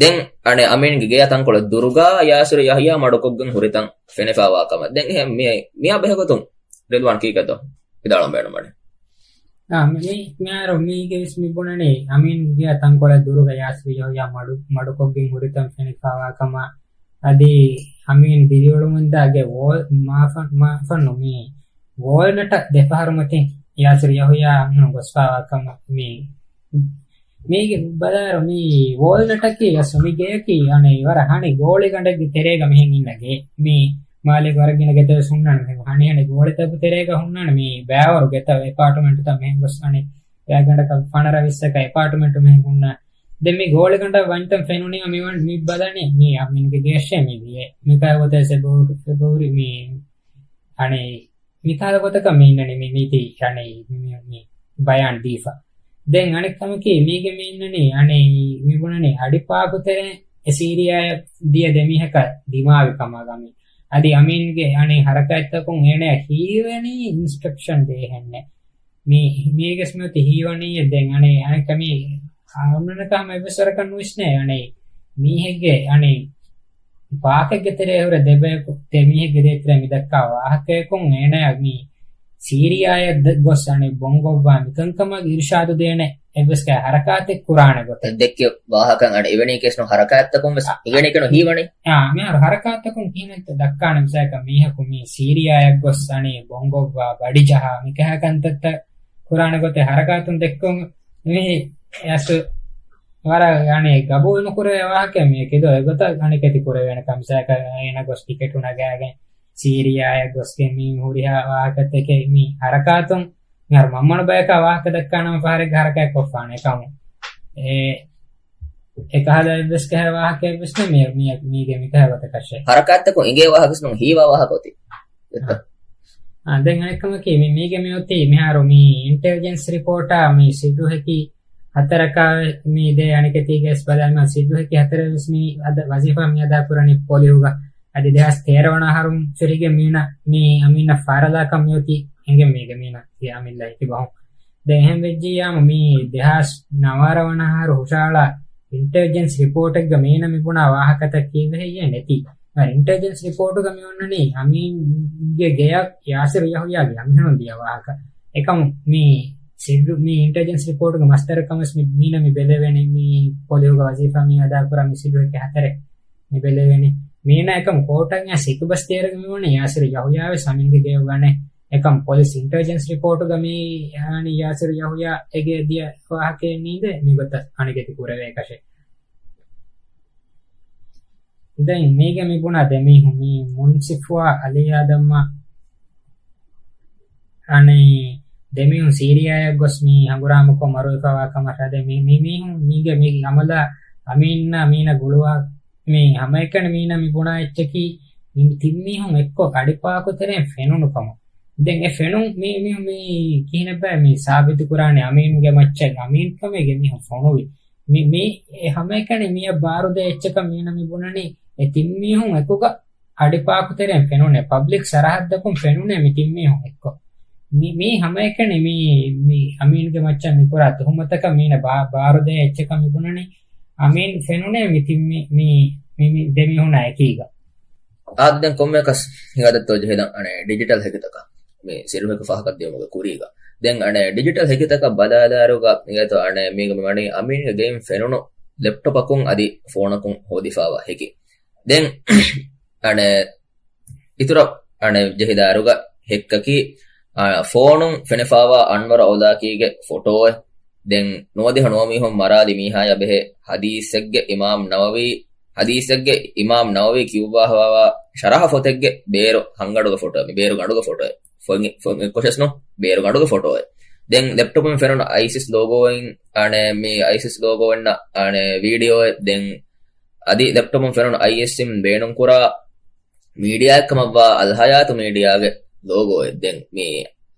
ދެން އަނެއް އަމީންގެ ގެޔަށް ތަންކޮޅެއް ދުރުގަ ޔާސިރު ޔަހްޔާ މަޑުކޮށްގެން ހުރިތަން ފެނިފާވާ ކަމަށް. ދެން އެހެން މި-، މިއާ ބެހޭގޮތުން ރިލްވާން ކީކޭތޯ؟ ވިދާޅުވަން ބޭނުންވަނީ. އާ، މި-، މިހާރު މީގެ ވެސް މި ބުނަނީ، އަމީންގެ ތަންކޮޅެއް ދުރުގަ ޔާސިރު ޔަހްޔާ މަޑު-، މަޑުކޮށްގެން ހުރިތަން ފެނިފާވާ ކަމަށް. އަދި އަމީން ދިރިއުޅުމުންދާ ގެ ވޯ-، މާފަ-، މާފަންނު މި ވޯލް ނަޓަށް ދެފަހަރު މަތިން ޔާސިރު ޔަހްޔާ އަންހެނުން ގޮސްފާވާ ކަމަށް މި މީގެ ބަލާރު މި ވޯލް ނަޓަކީ އަސް މި ގެޔަކީ އަނެއް ވަރަށް ހަނި ގޯޅިގަނޑެއްގެ ތެރޭގަ މިހެން އިންނަ ގެ. މި މާލޭގެ ވަރަށް ގިނަ ގެތައް ވެސް ހުންނާނެ މި ހަނި ހަނި ގޯޅިތަކު ތެރޭގަ ހުންނާނެ މި ބައިވަރު ގެތައް އެޕާޓްމަންޓްތައް މިހެން ގޮސް އަނެއް ގާތްގަނޑަކަށް ފަނަރަ ވިއްސަކަށް އެޕާޓްމަންޓު މިހެން ހުންނާ. ދެން މި ގޯޅިގަނޑަށް ވަންތަން ފެނުނީމަ މި ވަން-، މި ބަލަނީ މި އަމީންގެ ގެއަށޭ މި ވިޔޭ. މިކަހަލަ ގޮތަށް އެބަހުރި، އެބަހުރި މި އަނެއް މިކަހަލަ ގޮތަކަށް މި އިންނަނީ މި މީތި އަނެއް މި، މި، މި ބަޔާން ދީފަ. ދެން އަނެއް ކަމަކީ މީގެ މި އިންނަނީ އަނެއް މި ބުނަނީ އަޑި ޕާކު ތެރޭ އެ ސީރިއާއަށް ދިޔަ ދެ މީހަކަށް ދިމާވި ކަމަށް އަމި. އަދި އަމީންގެ އަނެއް ހަރަކާތްތަކުން އޭނައަށް ހީވަނީ އިންސްޓްރަކްޝަން ދޭހެންނެއް. މި، މީގެސް މިއޮތީ ހީވަނީ ދެން އަނެއް، އަނެއް ކަމީ އަނެއްކާ ހަމަ އެއްވެސް ވަރަކަށް ނުވިސްނޭ. އަނެއް މީހެއްގެ އަނެއް ޕާކެއްގެ ތެރޭ ހުރެ ދެބަޔަކު، ދެ މީހެއްގެ ދޭތެރޭ މި ދައްކާ ވާހަކަޔަކުން އޭނަޔަށް މި ސީރިއާއަށް ދަ-، ގޮސް އަނެއް ބޮންގޮއްވާ މިކަންކަމަށް އިރުޝާދު ދޭނެ އެއްވެސް ކައި ހަރަކާތެއް ކުރާނެ ގޮތެއް. ދެއްކި ވާހަކަ އަނެއް އެވެނީ ކޭސްނު ހަރަކާތްތަކުން ވެސް އަ، އެވެނީ ކެނު ހީވަނީ. އާ، މިހާރު ހަރަކާތްތަކުން ކިހިނެއްތަ ދައްކާނެ މިސާލަކަށް މީހަކު މި ސީރިއާއަށް ގޮސް އަނެއް ބޮންގޮއްވާ ބަޑިޖަހާ މިކަހަ ކަންތައްތައް ކުރާނެ ގޮތެއް ހަރަކާތުން ދެއްކުން މި ޔާސިރު ވަރަށް އަނެއް ގަބޫލު ނުކުރެވޭ ވާހަކަ މި ކިދޯ އެގޮތަށް އަނެކެތި ކުރެވޭނެ ކަމަށް މިސާލަކަށް އޭނަ ގޮސް ޓިކެޓު ނަގާގެން ސީރިއާއަށް ގޮސްގެން މި ހުރިހާ ވާހަކަތަކެއް މި ހަރަކާތުން މިހާރު މަންމަނު ބަޔަކާ ވާހަކަ ދައްކާނަމަ ފަހަރެއްގެ ހަރަކާތް ކޮށްފާނެ ކަމު. އެ، އެކަހަލަ އެއްވެސް ކަހަ ވާހަކައެއްވެސް ނެ މި، މި، މީގެ މިކަހަ ގޮތަކަށެއް. ހަރަކާތްތަކުން އިނގޭ ވާހަކަސް ނޫން ހީވާ ވާހަކަ އޮތީ. އާ، ދެން އަނެއްކަމަކީ މި، މީގެ މިއޮތީ މިހާރު މި އިންޓެލިޖެންސް ރިޕޯޓާ މި ސިއްރު ހެކި ހަތަރަކާ މި ދޭ އަނެކެތީގައި ވެސް ބަލާލީމަ ސިއްރު ހެކި ހަތަރެއް ވެސް މި އަދަ ވަޒީފާ މި އަދާ ކުރަނީ ޕޮލިހުގަ. އަދި ދެހާސް ތޭރަ ވަނަ އަހަރުން ފެށިގެން މީނަ މި އަމީނަށް ފާރަލާކަން މިއޮތީ އެނގެން މީގެ މީނަ އަމިއްލަ ހިކި ބަހުން. ދެން އެހެން ވެއްޖިއްޔާމު މި ދެހާސް ނަވާރަ ވަނަ އަހަރު ހުށަހަޅާ އިންޓެލިޖެންސް ރިޕޯޓެއްގަ މީނަ މި ބުނާ ވާހަކަތައް ކީއްވެ ހެއްޔޭ ނެތީ. އިންޓެލިޖެންސް ރިޕޯޓުގަ މި އޮންނަނީ އަމީންގެ ގެޔަށް ޔާސިރު ޔަހުޔާގެ އަންހެނުން ދިޔަ ވާހަކަ. އެކަމު މި ސިއްރު، މި އިންޓެލިޖެންސް ރިޕޯޓުގެ މަސްދަރަކަށް ވެސް މި މީނަ މި ބެލެވެނީ މި ޕޮލިހުގަ ވަޒީފާ މި އަދާކުރާ މި ސިއްރު ހެކި ހަތަރެއް މި ބެލެވެނީ. މީނަ އެކަމު ކޯޓަށް އައިސް ހިކުބަސް ދޭއިރުގަ މި ވަނީ ޔާސިރު ޔަހުޔާ ވެސް އަމީންގެ ގެޔަށް ވަނީ. އެކަމު ޕޮލިސް އިންޓެލިޖެންސް ރިޕޯޓުގަ މި އަންނަނީ ޔާސިރު ޔަހުޔާ އޭގެ ދިޔަ ވާހަކައެއް ނީނދެ މިގޮތަށް އަނެކެތި ކުރެވޭކަށެއް. ދެން މީގެ މި ބުނާ ދެމީހުން މި މުންސިފްވާ އަލީ އާދަމްއާ އަނެއް ދެމީހުން ސީރިއާއަށް ގޮސް މި ހަނގުރާމަކޮށް މަރުވެފަވާ ކަމަށް ހަދޭ މި، މި މީހުން މީގެ މި އަމަލާ އަމީންނާ މީނަ ގުޅުވާ މި ހަމައެކަނި މީނަ މި ބުނާ އެއްޗަކީ މި ތިން މީހުން އެއްކޮށް އަޑި ޕާކު ތެރެއިން ފެނުނު ކަމަށް. ދެން އެ ފެނުން މި، މި، މި ކިހިނެއްބާ މި ސާބިތު ކުރާނެ އަމީނުގެ މައްޗަށް އަމީން ކަމެއްގެ މީހުން ފޮނުވި. މި، މި އެ ހަމައެކަނި މިއަށް ބާރުދޭ އެއްޗަކަށް މީނަ މި ބުނަނީ އެ ތިން މީހުން އެކުގަ އަޑި ޕާކު ތެރެއިން ފެނުނޭ، ޕަބްލިކް ސަރަހައްދަކުން ފެނުނޭ މި ތިން މީހުން އެއްކޮށް. މި، މީ ހަމައެކަނި މި، މި އަމީންގެ މައްޗަށް މި ކުރާ ތުހުމަތަކަށް މީނަ ބާ، ބާރުދޭ އެއްޗަކަށް މި ބުނަނީ އަމީން ފެނުނޭ މި ތިން މި، މި، މި، މި ދެ މީހުނާ އެކީގަ. އާދެ، ދެން ކޮންމެއަކަސް ހިނގާދެއްތޯ ޖެހިލަން އަނެއް ޑިޖިޓަލް ހެކިތަކަށް މި ސިއްރު ހެކި ފާހަގަ ދިޔުމުގެ ކުރީގަ. ދެން އަނެއް ޑިޖިޓަލް ހެކިތަކަށް ބަލާލާރުގަ އިނގޭތޯ އަނެއް މީގަ މި ވަނީ އަމީންގެ ގެއިން ފެނުނު ލެޕްޓޮޕަކުން އަދި ފޯނަކުން ހޯދިފާވާ ހެކި. ދެން އަނެއް އިތުރަށް އަނެއް ޖެހިދާރުގަ ހެއްކަކީ، އާ، ފޯނުން ފެނިފާވާ އަންވަރު އައުލާކީގެ ފޮޓޯއެއް. ދެން ނުވަދިހަ ނުވަ މީހުން މަރާލި މީހާޔާ ބެހޭ ހަދީސެއްގެ އިމާމް ނަވަވީ، ހަދީސެއްގެ އިމާމް ނަވަވީ ކިޔުއްވާފާވާ ޝަރަހަ ފޮތެއްގެ ބޭރު ހަންގަޑުގެ ފޮޓޯއެއް، މި ބޭރު ގަނޑުގެ ފޮޓޯއެއް، ފޮތް، ފޮތް އެއްކޮށެއްސް ނޫން، ބޭރު ގަނޑުގެ ފޮޓޯއެއް. ދެން ލެޕްޓޮޕުން ފެނުނު އައިސިސް ލޯގޯއިން، އަނެއް މި އައިސިސް ލޯގޯއިންނަށް އަނެއް ވީޑިއޯއެއް. ދެން އަދި ލެޕްޓޮޕުން ފެނުނު އައިއެސްއިން ބޭނުންކުރާ މީޑިއާއެއްކަމަށްވާ އަލްހަޔާތު މީޑިއާގެ ލޯގޯއެއް. ދެން މި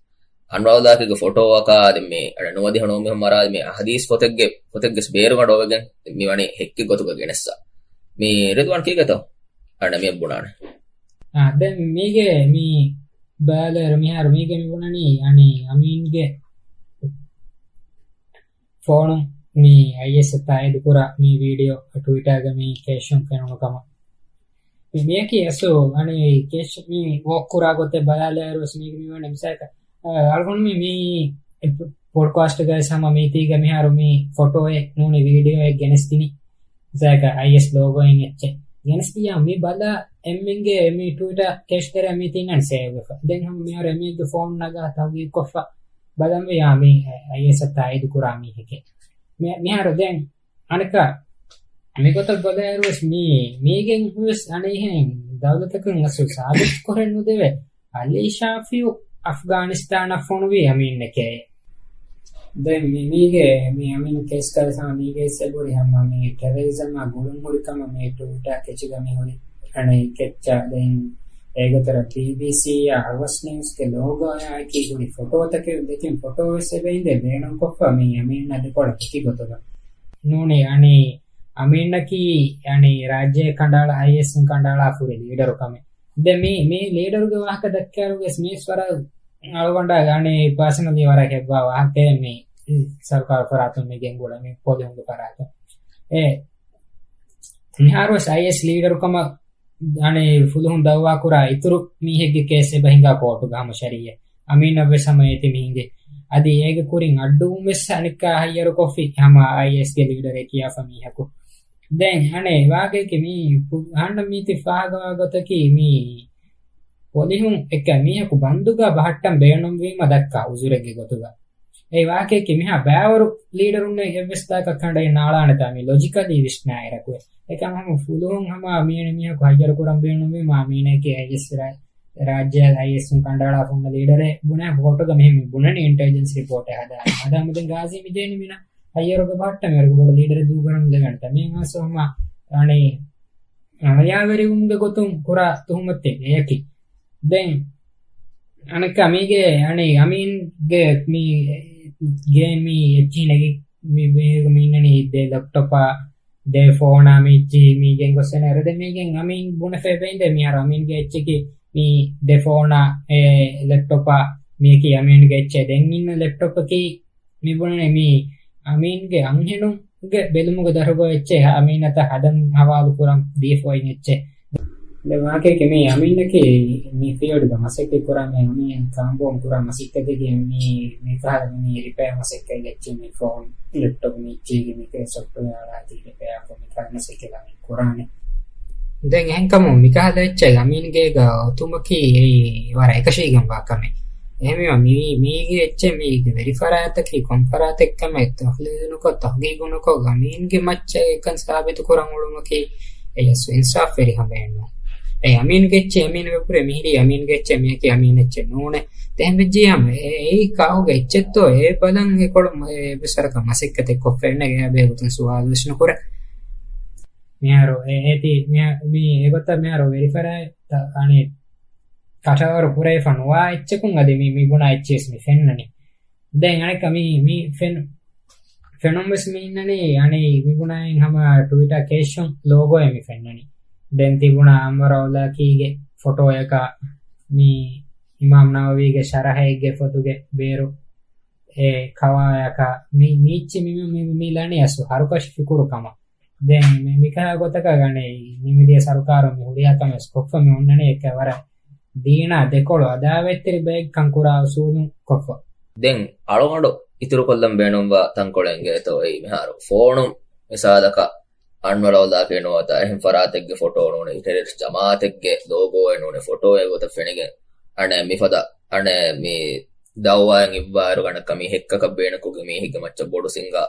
އަންވަރު އައުލާކީގެ ފޮޓޯއަކާ، ދެން މި އަނެއް ނުވަދިހަ ނުވަ މީހުން މަރާލި މި ހަދީސް ފޮތެއްގެ، ފޮތެއްގެ ބޭރުގަނޑު އޮވެގެން މި ވަނީ ހެއްކި ގޮތުގަ ގެނެއްސާ. މި ރިދުވާން ކީގެތޯ؟ އަނެއް މި ބުނާނެ. އާ، ދެން މީގެ މި ބާލަރ މިހާރު މީގެ މި ބުނަނީ އަނެއް އަމީންގެ ފޯނު މި އައިއެސް ތާއީދު ކުރާ މި ވީޑިއޯ ޓުވިޓާގަ މި ކޭޝުން ފެނުނު ކަމަށް. މި މިޔަކީ އަސްލު އަނެއް ކޭޝް މި ވޯކް ކުރާ ގޮތެއް ބަލާލާއިރު ވެސް މީގެ މި ވަނީ މިސާލަކަށް، އަޅުގަނޑު މި، މި ޕޮޑްކާސްޓްގައި ހަމަ މީތީގަ މިހާރު މި ފޮޓޯއެއް ނޫނީ ވީޑިއޯއެއް ގެނެސްދިނީ. މިސާލަކަށް އައިއެސް ލޯގޯއިން އެއްޗެއް ގެނެސްދިޔަ މި ބަލާ އެމްއެންގެ މި ޓުވިޓާ ކޭޝް ތެރެއަށް މީތި އިންނަން ސޭވްވެފަ. ދެން ހަމަ މިހާރު އެމްއެންގެ ފޯނު ނަގާ ތަހުގީގުކޮށްފަ ބަލަންވީ އާ މި އައިއެސް ތާއީދު ކުރާ މީހެކޭ. މި، މިހާރު ދެން އަނެއްކާ މިގޮތަށް ބަލާއިރުވެސް މީ، މީގެން ވެސް އަނެއްހެން ދައުލަތަކުން އަސްލު ސާބިތު ކުރެއް ނުދެވޭ. އަލީ ޝާފިއު އަފްގާނިސްތާނަށް ފޮނުވި އަމީނެކޭ. ދެން މި، މީގެ، މި އަމީން ކޭސް ކަލޭ ހަމަ މީގެ އެބުރި ހަމަ މި ޓެރަރިޒަމާ ގުޅުން ހުރި ކަމަށް މި ޓުވިޓާ ކެޗިގަ މި ހުރި އަނެއް ކެއްޗާ. ދެން އޭގެ ތެރޭ ބީބީސީއާ އަވަސް ނިއުސްގެ ލޯގޯއާއެކީ ހުރި ފޮޓޯތަކެއް ދެކިން ފޮޓޯ ވެސް އެބައިނދެ ބޭނުންކޮށްފަ މި އަމީން އަދި ކޮޅަށް ކި ގޮތުގަ ނޫނީ އަނި އަމީނަކީ އަނި ރާއްޖެ ކަނޑާޅާ އައިއެސް ކަނޑާޅާ ފުރި ލީޑަރު ކަމެއް. ދެ މި، މި ލީޑަރުގެ ވާހަކަ ދައްކާރު ވެސް މީސް ވަރަށް އަޅުގަނޑާ އަނި ޕާސަނަލީ ވަރަށް ހެއްވާ ވާހަކައެއް މި ސަރުކާރު ފަރާތުން މި ގެންގުޅޭ މި ޕޮލިހުންގެ ފަރާތުން. އެ މިހާރު ވެސް އައިއެސް ލީޑަރު ކަމަށް އަނެއް ފުލުހުން ދައުވާ ކުރާ އިތުރު މީހެއްގެ ކޭސް އެބަ ހިނގާ ކޯޓުގަ ހަމަ ޝަރީއެއް. އަމީނަށް ވެސް ހަމަ އޭތި މި ހިނގޭ. އަދި އޭގެ ކުރިން އައްޑޫމް ވެސް އަނެއްކާ ހައްޔަރުކޮށްފި ހަމަ އައިއެސްގެ ލީޑަރެއް ކިޔާފަ މީހަކު. ދެން އަނެއް ވާގަޔަކީ މީ އަހަންނަށް މީތި ފާހަގަވާ ގޮތަކީ މީ ޕޮލިހުން އެކަ މީހަކު ބަންދުގަ ބަހައްޓަން ބޭނުންވީމަ ދައްކާ އުޒުރެއްގެ ގޮތުގަ. އެ ވާހަކައަކީ މިހާ ބައިވަރު ލީޑަރުންނެއް އެއްވެސް ތާކަށް ކަނޑައެއް ނާޅާނެތާ މި ލޮޖިކަލީ ވިސްނާއިރަކު. އެކަމް ހަމަ ފުލުހުން ހަމަ މީނަ މީހަކު ހައްޔަރު ކުރަން ބޭނުންވީ މާ މީނައަކީ އައިއެސް ރާ-، ރާއްޖެ އައިއެސް ކަނޑައަޅާ ފުންނަ ލީޑަރެއް ބުނެ ކޯޓުގަ މިހެން މި ބުނަނީ އިންޓެލިޖެންސް ރިޕޯޓެއް ހަދާ. ހަދާ މުދެން ގާޒީ މި ޖެހެނީ މީނަ ހައްޔަރުގަ ބަހައްޓަ މި ވަރަށް ބޮޑު ލީޑަރެއް ދޫކުރަން ލެވޭނެތާ. މީ މާސް ހަމަ އަނެއް އަނިޔާވެރިވުމުގެ ގޮތުން ކުރާ ތުހުމަތެއް އެޔަކީ. ދެން އަނެއްކާ މީގެ އަނެއް އަމީންގެ މީ ގޭ މީ އެއްޗިހި ނެގި މި ބޭރު މި އިންނަނީ ދެ ލެޕްޓޮޕާ ދެ ފޯނާ މި އެއްޗިހި މީ ގެންގޮސް އެނަ އެރަދެ މީގެން އަމީން ބުނެފަ އެބައިނދެ މިހާރު އަމީންގެ އެއްޗަކީ މީ ދެ ފޯނާ އެ ލެޕްޓޮޕާ މިޔަކީ އަމީންގެ އެއްޗެއް. ދެން އިންނަ ލެޕްޓޮޕަކީ މި ބުނަނީ މީ އަމީންގެ އަންހެނުންގެ ބެލުމުގެ ދަށުގަ އެއްޗެއް އަމީނަށް ހަދަން ހަވާލު ކުރަން ދީފަ އޮތް އެއްޗެއް. ދެ ވާހަކައަކީ މީ އަމީނަކީ މި ފީލްޑްގަ މަސައްކަތް ކުރާ މި އަމީން ކާނބޯން ކުރާ މަސައްކަތެއްގެ މި، މި ކަހަލަ މި ރިޕެއާ މަސައްކަތް އެއްޗެއް މި ފޯން، ލެޕްޓޮޕް މި އެއްޗީގެ މި ސޮފްޓްވެއާ އަޅާތީ ރިޕެއާކޮށް މި ކަހަލަ މަސައްކަތް އަމީން ކުރާނެ. ދެން އެހެންކަމުން މިކަހަލަ އެއްޗެއް އަމީންގޭގަ އޮތުމަކީ އެއީ ވަރަށް އެކަށީގެންވާ ކަމެއް. އެހެންވީމަ މީ، މީގެ އެއްޗެއް މީގެ ވެރިފަރާތަކީ ކޮން ފަރާތެއް ކަމެއް ތަހުލީލުނުކޮށް، ތަހުގީގުނުކޮށް، އަމީންގެ މައްޗަށް އެކަން ސާބިތު ކުރަން އުޅުމަކީ އެޔަސް އިންސާފްވެރި ކަމެއް ނޫން. އެ އަމީންގެ އެއްޗެއް އަމީނަށް ވެފަ ހުރެ މިހިރީ އަމީންގެ އެއްޗެއް މިޔަކީ އަމީން އެއްޗެއް ނޫނޭ. ދެން ވެއްޖިއްޔާމަ އެ، އެއީ ކާކުގެ އެއްޗެއްތޯ އެ ބަލަން އެކޮޅު އެ ވެސް ވަރަކަށް މަސައްކަތެއް ކޮށްފަ އެންނެ އެއާ ބެހޭ ގޮތުން ސުވާލު ވެސް ނުކުރޭ. މިހާރު އެ-، އޭތި މިހާ-، މި އެގޮތަށް މިހާރު ވެރިފަރާތް ތަ-، އަނެއް ކަށަވަރު ކުރެވިފަ ނުވާ އެއްޗަކުން އަދި މި، މި ބުނާ އެއްޗިސް މި ފެންނަނީ. ދެން އަނެއްކާ މި، މި ފެން-، ފެނުން ވެސް މި އިންނަނީ، އަނެއް މި ބުނާއިން ހަމަ ޓުވިޓާ ކެއްޝުން ލޯގޯއެއް މި ފެންނަނީ. ދެން ތިބުނާ އަންވަރު އައުލާކީގެ ފޮޓޯއަކާ މި އިމާމް ނަވަވީގެ ޝަރަހެއްގެ ފޮތުގެ ބޭރު އެ ކަވާޔަކާ މި، މި އެއްޗި މި، މި، މި ލަނީ އަސްލު ހަރުކަށި ފިކުރު ކަމަށް. ދެން މި، މިކަހަލަ ގޮތަކަށް އަނެއް ނިމިދިޔަ ސަރުކާރުން މި ހުރިހާ ކަމެއް ވެސް ކޮށްފަ މި އޮންނަނީ އެކަ ވަރަށް ދީނާ ދެކޮޅު އަދާވަތްތެރި ބައެއް ކަން ކުރާ އުސޫލުން ކޮށްފަ. ދެން އަޅުގަނޑު އިތުރުކޮށްލަން ބޭނުންވާ ތަންކޮޅެއް އިނގޭތޯ އެއީ މިހާރު ފޯނު މިސާލަކަށް އަންވަރު އައުލާކީ ނުވަތަ އެހެން ފަރާތެއްގެ ފޮޓޯ ނޫނީ ޓެރަރިސްޓް ޖަމާއަތެއްގެ ލޯގޯއެއް ނޫނީ ފޮޓޯއެއް ގޮތަށް ފެނިގެން އަނެއް މިފަދަ އަނެއް މި ދައުވާއެއް އިއްވާއިރު ގަނޑަކަށް މީ ހެއްކަކަށް ބޭނުންކޮށްގެން މީހެއްގެ މައްޗަށް ބޮޑު ސިންގާ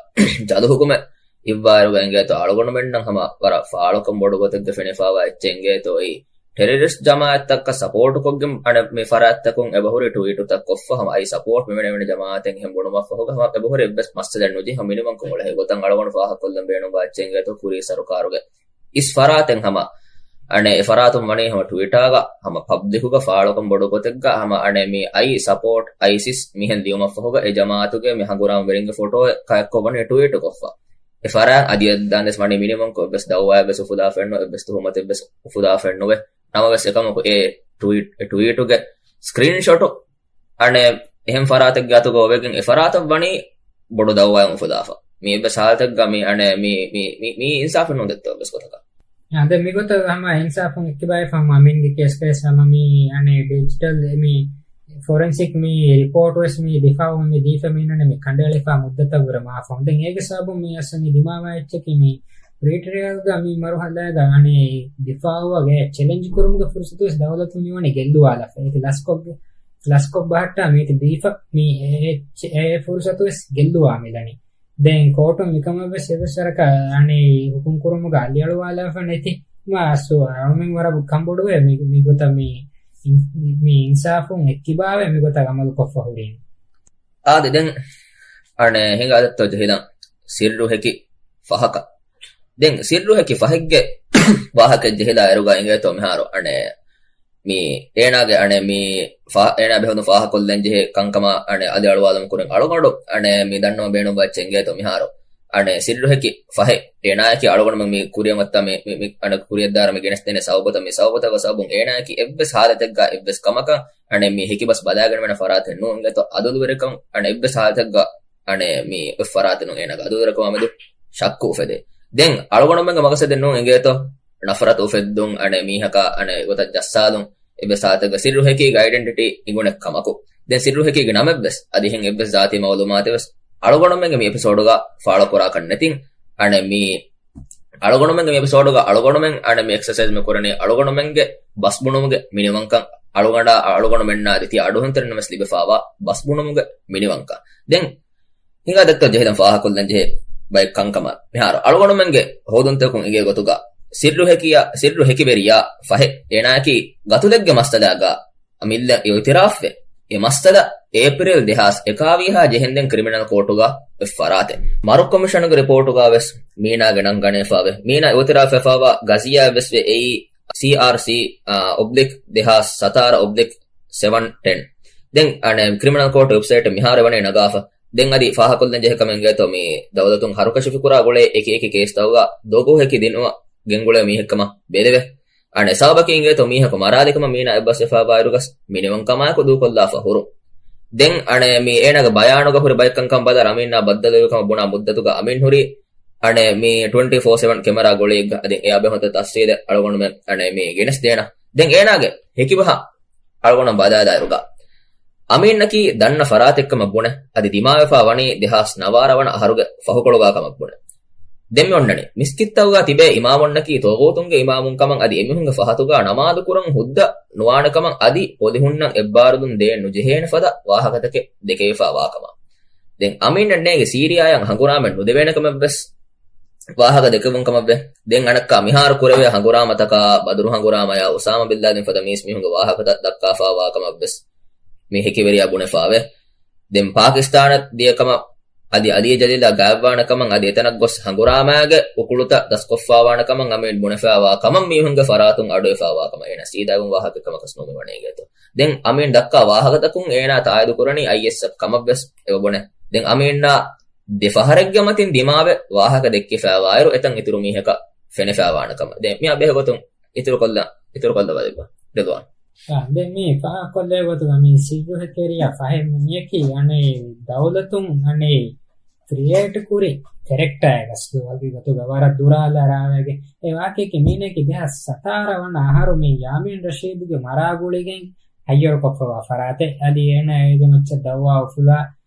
ޖަލު ހުކުމެއް އިއްވާއިރުގަ އިނގޭތޯ އަޅުގަނޑުމެންނަށް ހަމަ ވަރަށް ފާޅުކަން ބޮޑު ގޮތެއްގަ ފެނިފާވާ އެއްޗެއް އިނގޭތޯ އެއީ ޓެރަރިސްޓް ޖަމާއަތްތަކަށް ސަޕޯޓުކޮށްގެން އަނެއް މި ފަރާތްތަކުން އެބަހުރި ޓުވީޓުތައް ކޮށްފަ ހަމަ އައި ސަޕޯޓް މިވެނިވެނި ޖަމާއަތެއް އެހެން ބުނުމަށްފަހުގަ ހަމަ އެބަހުރި އެއްވެސް މައްސަލައެއް ނުޖެހި ހަމަ މިނިވަންކޮށް އުޅޭ ގޮތަށް އަޅުގަނޑު ފާހަގަކޮށްލަން ބޭނުންވާ އެއްޗެއް އިނގޭތޯ ކުރީ ސަރުކާރުގެ އިސް ފަރާތެއް ހަމަ އަނެއް އެ ފަރާތުން ވަނީ ހަމަ ޓުވިޓާގަ ހަމަ ޕަބްލިކުގަ ފާޅުކަން ބޮޑު ގޮތެއްގަ ހަމަ އަނެއް މި އައި ސަޕޯޓް އައިސިސް މިހެން ލިޔުމަށްފަހުގަ އެ ޖަމާއަތުގެ މި ހަނގުރާމަވެރިންގެ ފޮޓޯއެއް ކައެއްކޮށް ވަނީ ޓުވީޓު ކޮށްފަ. އެ ފަރާތް އަދިވެސް ދާންދެސް ވަނީ މިނިވަންކޮށް އެއްވެސް ދައުވާއެއްވެސް އުފުލާފައެއްނު، އެއްވެސް ތުހުމަތެއްވެސް އުފުލާފައެއްނުވެ. ނަމަވެސް އެކަމަކު އެ ޓުވީޓް، އެ ޓުވީޓުގެ ސްކްރީންޝޮޓު އަނެއް އެހެން ފަރާތެއްގެ އަތުގަ އޮވެގެން އެ ފަރާތަށް ވަނީ ބޮޑު ދައުވާއެއް އުފުލާފަ. މީ އެއްވެސް ހާލަތެއްގަ މި އަނެއް މި، މި، މި، މީ އިންސާފެއް ނުދެއްތޯ އެއްވެސް ގޮތަކަށް. އާ، ދެން މިގޮތަށް ހަމަ އިންސާފުން އެއްކިބާވެފަ ހަމަ އަމީންގެ ކޭސްގައި ހަމަ މި އަނެއް ޑިޖިޓަލް މި ފޮރެންސިކް މި ރިޕޯޓް ވެސް މި ދިފާއު މި ދީފަ މި އިންނަނީ މި ކަނޑައެޅިފަ މުއްދަތަށް ވުރެ މާފަހުން. ދެން އޭގެ ސަބަބުން މި އަސްލު މި ދިމާވާ އެއްޗަކީ މި ޕްރީޓްރިޔަލްގަ މި މަރުހަލާގަ އަނެއް ދިފާއުވާގެ ޗެލެންޖް ކުރުމުގެ ފުރުސަތު ވެސް ދައުލަތުން މިވަނީ ގެއްލުވާލަފަ. އޭތި ލަސްކޮށް، ލަސްކޮށް ބަހައްޓާ މީތި ދީފަ މި އެ، އެ، އެ ފުރުސަތު ވެސް ގެއްލުވާ މިލަނީ. ދެން ކޯޓުން މިކަމަށް ވެސް އެއްވެސް ވަރަކަށް އަނެއް ހުކުމް ކުރުމުގަ އަލިއަޅުވާލާފަ ނެތި. މާ އަސްލު އަޅުމެން ވަރަށް ކަންބޮޑުވޭ މި، މި ގޮތަށް މި، މި އިންސާފުން އެއްކިބާވެ މި ގޮތަށް އަމަލު ކޮށްފަ ހުރީން. އާދެ، ދެން އަނެއް ހިނގާދެއްތޯ ޖެހިލަން ސިއްރު ހެކި ފަހަކަށް. ދެން ސިއްރު ހެކި ފަހެއްގެ ވާހަކަ ޖެހިލާ އިރުގަ އިނގޭތޯ މިހާރު އަނެއް މި އޭނާގެ އަނެއް މި ފާ-، އޭނާ ބެހުނު ފާހަކޮށްލަން ޖެހޭ ކަންކަމާ އަނެއް އަލިއަޅުވާލުމުގެ ކުރިން އަޅުގަނޑު އަނެއް މި ދަންނަވަން ބޭނުންވާ އެއްޗެއް އިނގޭތޯ މިހާރު އަނެއް ސިއްރު ހެކި ފަހެއް އޭނާއަކީ އަޅުގަނޑުމެން މި ކުރިއަށް މައްތާ މި، މި، މި އަނެއް ކުރިއަށްދާއިރު މި ގެނެސްދޭނެ ސަބަބުތައް މި ސަބަބުތަކުގެ ސަބަބުން އޭނާއަކީ އެއްވެސް ހާލަތެއްގަ އެއްވެސް ކަމަކަށް އަނެއް މި ހެކިބަސް ބަލާގެން ވެނަ ފަރާތެއް ނޫން އިނގޭތޯ އަދުލުވެރިކަން އަނެއް އެއްވެސް ހާލަތެއްގަ އަނެއް މި އޮތް ފަރާތެއް ނޫން އޭނާގެ އަދުލުވެރިކަމާ މެދު ޝައްކު އުފެދޭ. ދެން އަޅުގަނޑުމެންގެ މަގަސަދެއް ނޫން އިނގޭތޯ ނަފްރަތު އުފެއްދުން އަނެއް މީހަކާ އަނެއް ގޮތަށް ޖައްސާލުން. އެއްވެސް ހާލަތެއްގަ ސިއްރު ހެކީގެ އައިޑެންޓިޓީ އިނގުނެއް ކަމަކު. ދެން ސިއްރު ހެކީގެ ނަމެއްވެސް އަދި އެހެން އެއްވެސް ޒާތީ މައުލޫމާތެއް ވެސް އަޅުގަނޑުމެންގެ މި އެޕިސޯޑުގަ ފާޅުކުރާކަށް ނެތިން. އަނެއް މި އަޅުގަނޑުމެންގެ މި އެޕިސޯޑުގަ އަޅުގަނޑުމެން އަނެއް މި އެކްސަސައިޒް މި ކުރަނީ އަޅުގަނޑުމެންގެ ބަސް ބުނުމުގެ މިނިވަންކަން، އަޅުގަނޑާ އަޅުގަނޑުމެންނާ އަދި ތިޔަ އަޑުއެހުންތެރިންނަށް ވެސް ލިބިފާވާ ބަސް ބުނުމުގެ މިނިވަންކަން. ދެން ހިނގާދެއްތޯ ޖެހިލަން ފާހަކޮށްލަން ޖެހޭ ބައެއް ކަންކަމަށް. މިހާރު އަޅުގަނޑުމެންގެ ހޯދުންތަކުން އިނގޭ ގޮތުގަ ސިއްރު ހެކިޔާ، ސިއްރު ހެކިވެރިޔާ ފަހެ އޭނާއަކީ ގަތުލެއްގެ މައްސަލާގަ މިއްލަ އިއުތިރާފްވެ، އެ މައްސަލަ އޭޕްރީލް ދެހާސް އެކާވީހާ ޖެހެންދެން ކްރިމިނަލް ކޯޓުގަ އޮތް ފަރާތެއް. މަރު ކޮމިޝަނުގެ ރިޕޯޓުގަ ވެސް މީނާގެ ނަން ގަނެފާވެ. މީނާ އިއުތިރާފްވެފާވާ ގަޒިޔާ ވެސްވެ އެއީ ސީއާރްސީ، އާ، އޮބްލިކް ދެހާސް ސަތާރަ އޮބްލިކް ސެވަން ޓެން. ދެން އަނެއް ކްރިމިނަލް ކޯޓް ވެބްސައިޓް މިހާރު ވަނީ ނަގާފަ. ދެން އަދި ފާހަކޮށްލަން ޖެހޭ ކަމެއް އިނގޭތޯ މި ދައުލަތުން ހަރުކަށި ފިކުރާ ގުޅޭ އެކި އެކި ކޭސްތަކުގަ ދޮގު ހެކި ދިނުމަށް ގެންގުޅޭ މީހެއްކަމަށް ބެލެވޭ. އަނެއް ސަބަބަކީ އިނގޭތޯ މީހަކު މަރާލިކަމަށް މީނާ އެއްބަސްވެފާވާއިރުގަސް މިނިވަންކަމާއެކު ދޫކޮށްލާފަ ހުރުން. ދެން އަނެއް މި އޭނާގެ ބަޔާނުގަ ހުރި ބައެއް ކަންކަން ބަލާ އަމީންނާ ބައްދަލުވި ކަމަށް ބުނާ މުއްދަތުގަ އަމީން ހުރީ އަނެއް މި ޓްވެންޓީ ފޯ ސެވަން ކެމެރާ ގުޅީގަ. އަދި އެއާ ބެހުންތައް ތަފްސީލެއް އަޅުގަނޑުމެން އަނެއް މި ގެނެސްދޭނަ. ދެން އޭނާގެ ހެކިބަހަށް އަޅުގަނޑު ބަލާލާއިރުގަ އަމީންއަކީ ދަންނަ ފަރާތެއްކަމަށް ބުނެ، އަދި ދިމާވެފާ ވަނީ ދެހާސް ނަވާރަ ވަނަ އަހަރުގެ ފަހުކޮޅުގަ ކަމަށް ބުނެ. ދެން މި އޮންނަނީ މިސްކިތްތަކުގަ ތިބޭ އިމާމުންނަކީ ޠާޣޫތުންގެ އިމާމުން ކަމަށް އަދި އެމީހުންގެ ފަހަތުގަ ނަމާދު ކުރަން ހުއްދަ ނުވާނެ ކަމަށް އަދި ޕޮލިހުންނަށް އެއްބާރުލުން ދޭން ނުޖެހޭނެ ފަދަ ވާހަކަތަކެއް ދެކެވިފާ ވާކަމަށް. ދެން އަމީނަށް ނޭނގެ ސީރިޔާއަށް ހަނގުރާމައެއް ނުދެވޭނެ ކަމެއްވެސް ވާހަކަ ދެކެވުން ކަމަށްވެ. ދެން އަނެއްކާ މިހާރު ކުރެވޭ ހަނގުރާމަތަކާ ބަދުރު ހަނގުރާމަޔާ އުސާމާ ބިން ލާދިން ފަދަ މީސްމީހުންގެ ވާހަކަތައް ދައްކާފާ ވާކަމަށްވެސް މި ހެކިވެރިޔާ ބުނެފާވެ. ދެން ޕާކިސްތާނަށް ދިޔަ ކަމަށް އަދި އަލީ ޖަލީލާ ގާތްވާނެ ކަމަށް އަދި އެތަނަށް ގޮސް ހަނގުރާމައިގެ އުކުޅުތައް ދަސްކޮށްފާވާނެ ކަމަށް އަމީން ބުނެފާވާ ކަމަށް މީހުންގެ ފަރާތުން އަޑުއެފާވާ ކަމަށް އޭނަ ސީދާވުން ވާހަކަ ކަމަކަސް ނޯމިވަނީ ގޭތޯ. ދެން އަމީން ދައްކާ ވާހަކަތަކުން އޭނާ ތާއީދު ކުރަނީ އައިއެސްއެފް ކަމަށްވެސް އެބަ ބުނެ. ދެން އަމީންނާ ދެ ފަހަރެއްގެ މަތިން ދިމާވެ ވާހަކަ ދެއްކިފައިވާއިރު އެތަން އިތުރު މީހަކަށް ފެނިފައިވާނެ ކަމަށް. ދެން މިއާ ބެހޭ ގޮތުން އިތުރުކޮށްލަ، އިތުރުކޮށްލަ ބަލައްވާ. ރެދުވާން. އާ، ދެން މި ފާހަގަކޮށްލެވޭ ގޮތުގަ މި ސިއްރު ހެކޭރިޔާ ފަހެއް މިޔަކީ އަނެއް ދައުލަތުން އަނެއް ކްރިއޭޓް ކުރި ކެރެކްޓާއެއް ގަސްދު ހަގީގަތުގަ ވަރަށް ދުރާލާ ރާވައިގެން. އެ ވާހަކަޔަކީ މީނައަކީ ދެހާސް ސަތާރަ ވަނަ އަހަރު މި ޔާމީން ރަޝީދުގެ މަރާ ގުޅިގެން ހައްޔަރުކޮށްފަވާ ފަރާތެއް. އަދި އޭނާ އޭގެ މައްޗަށް ދައުވާ އުފުލާ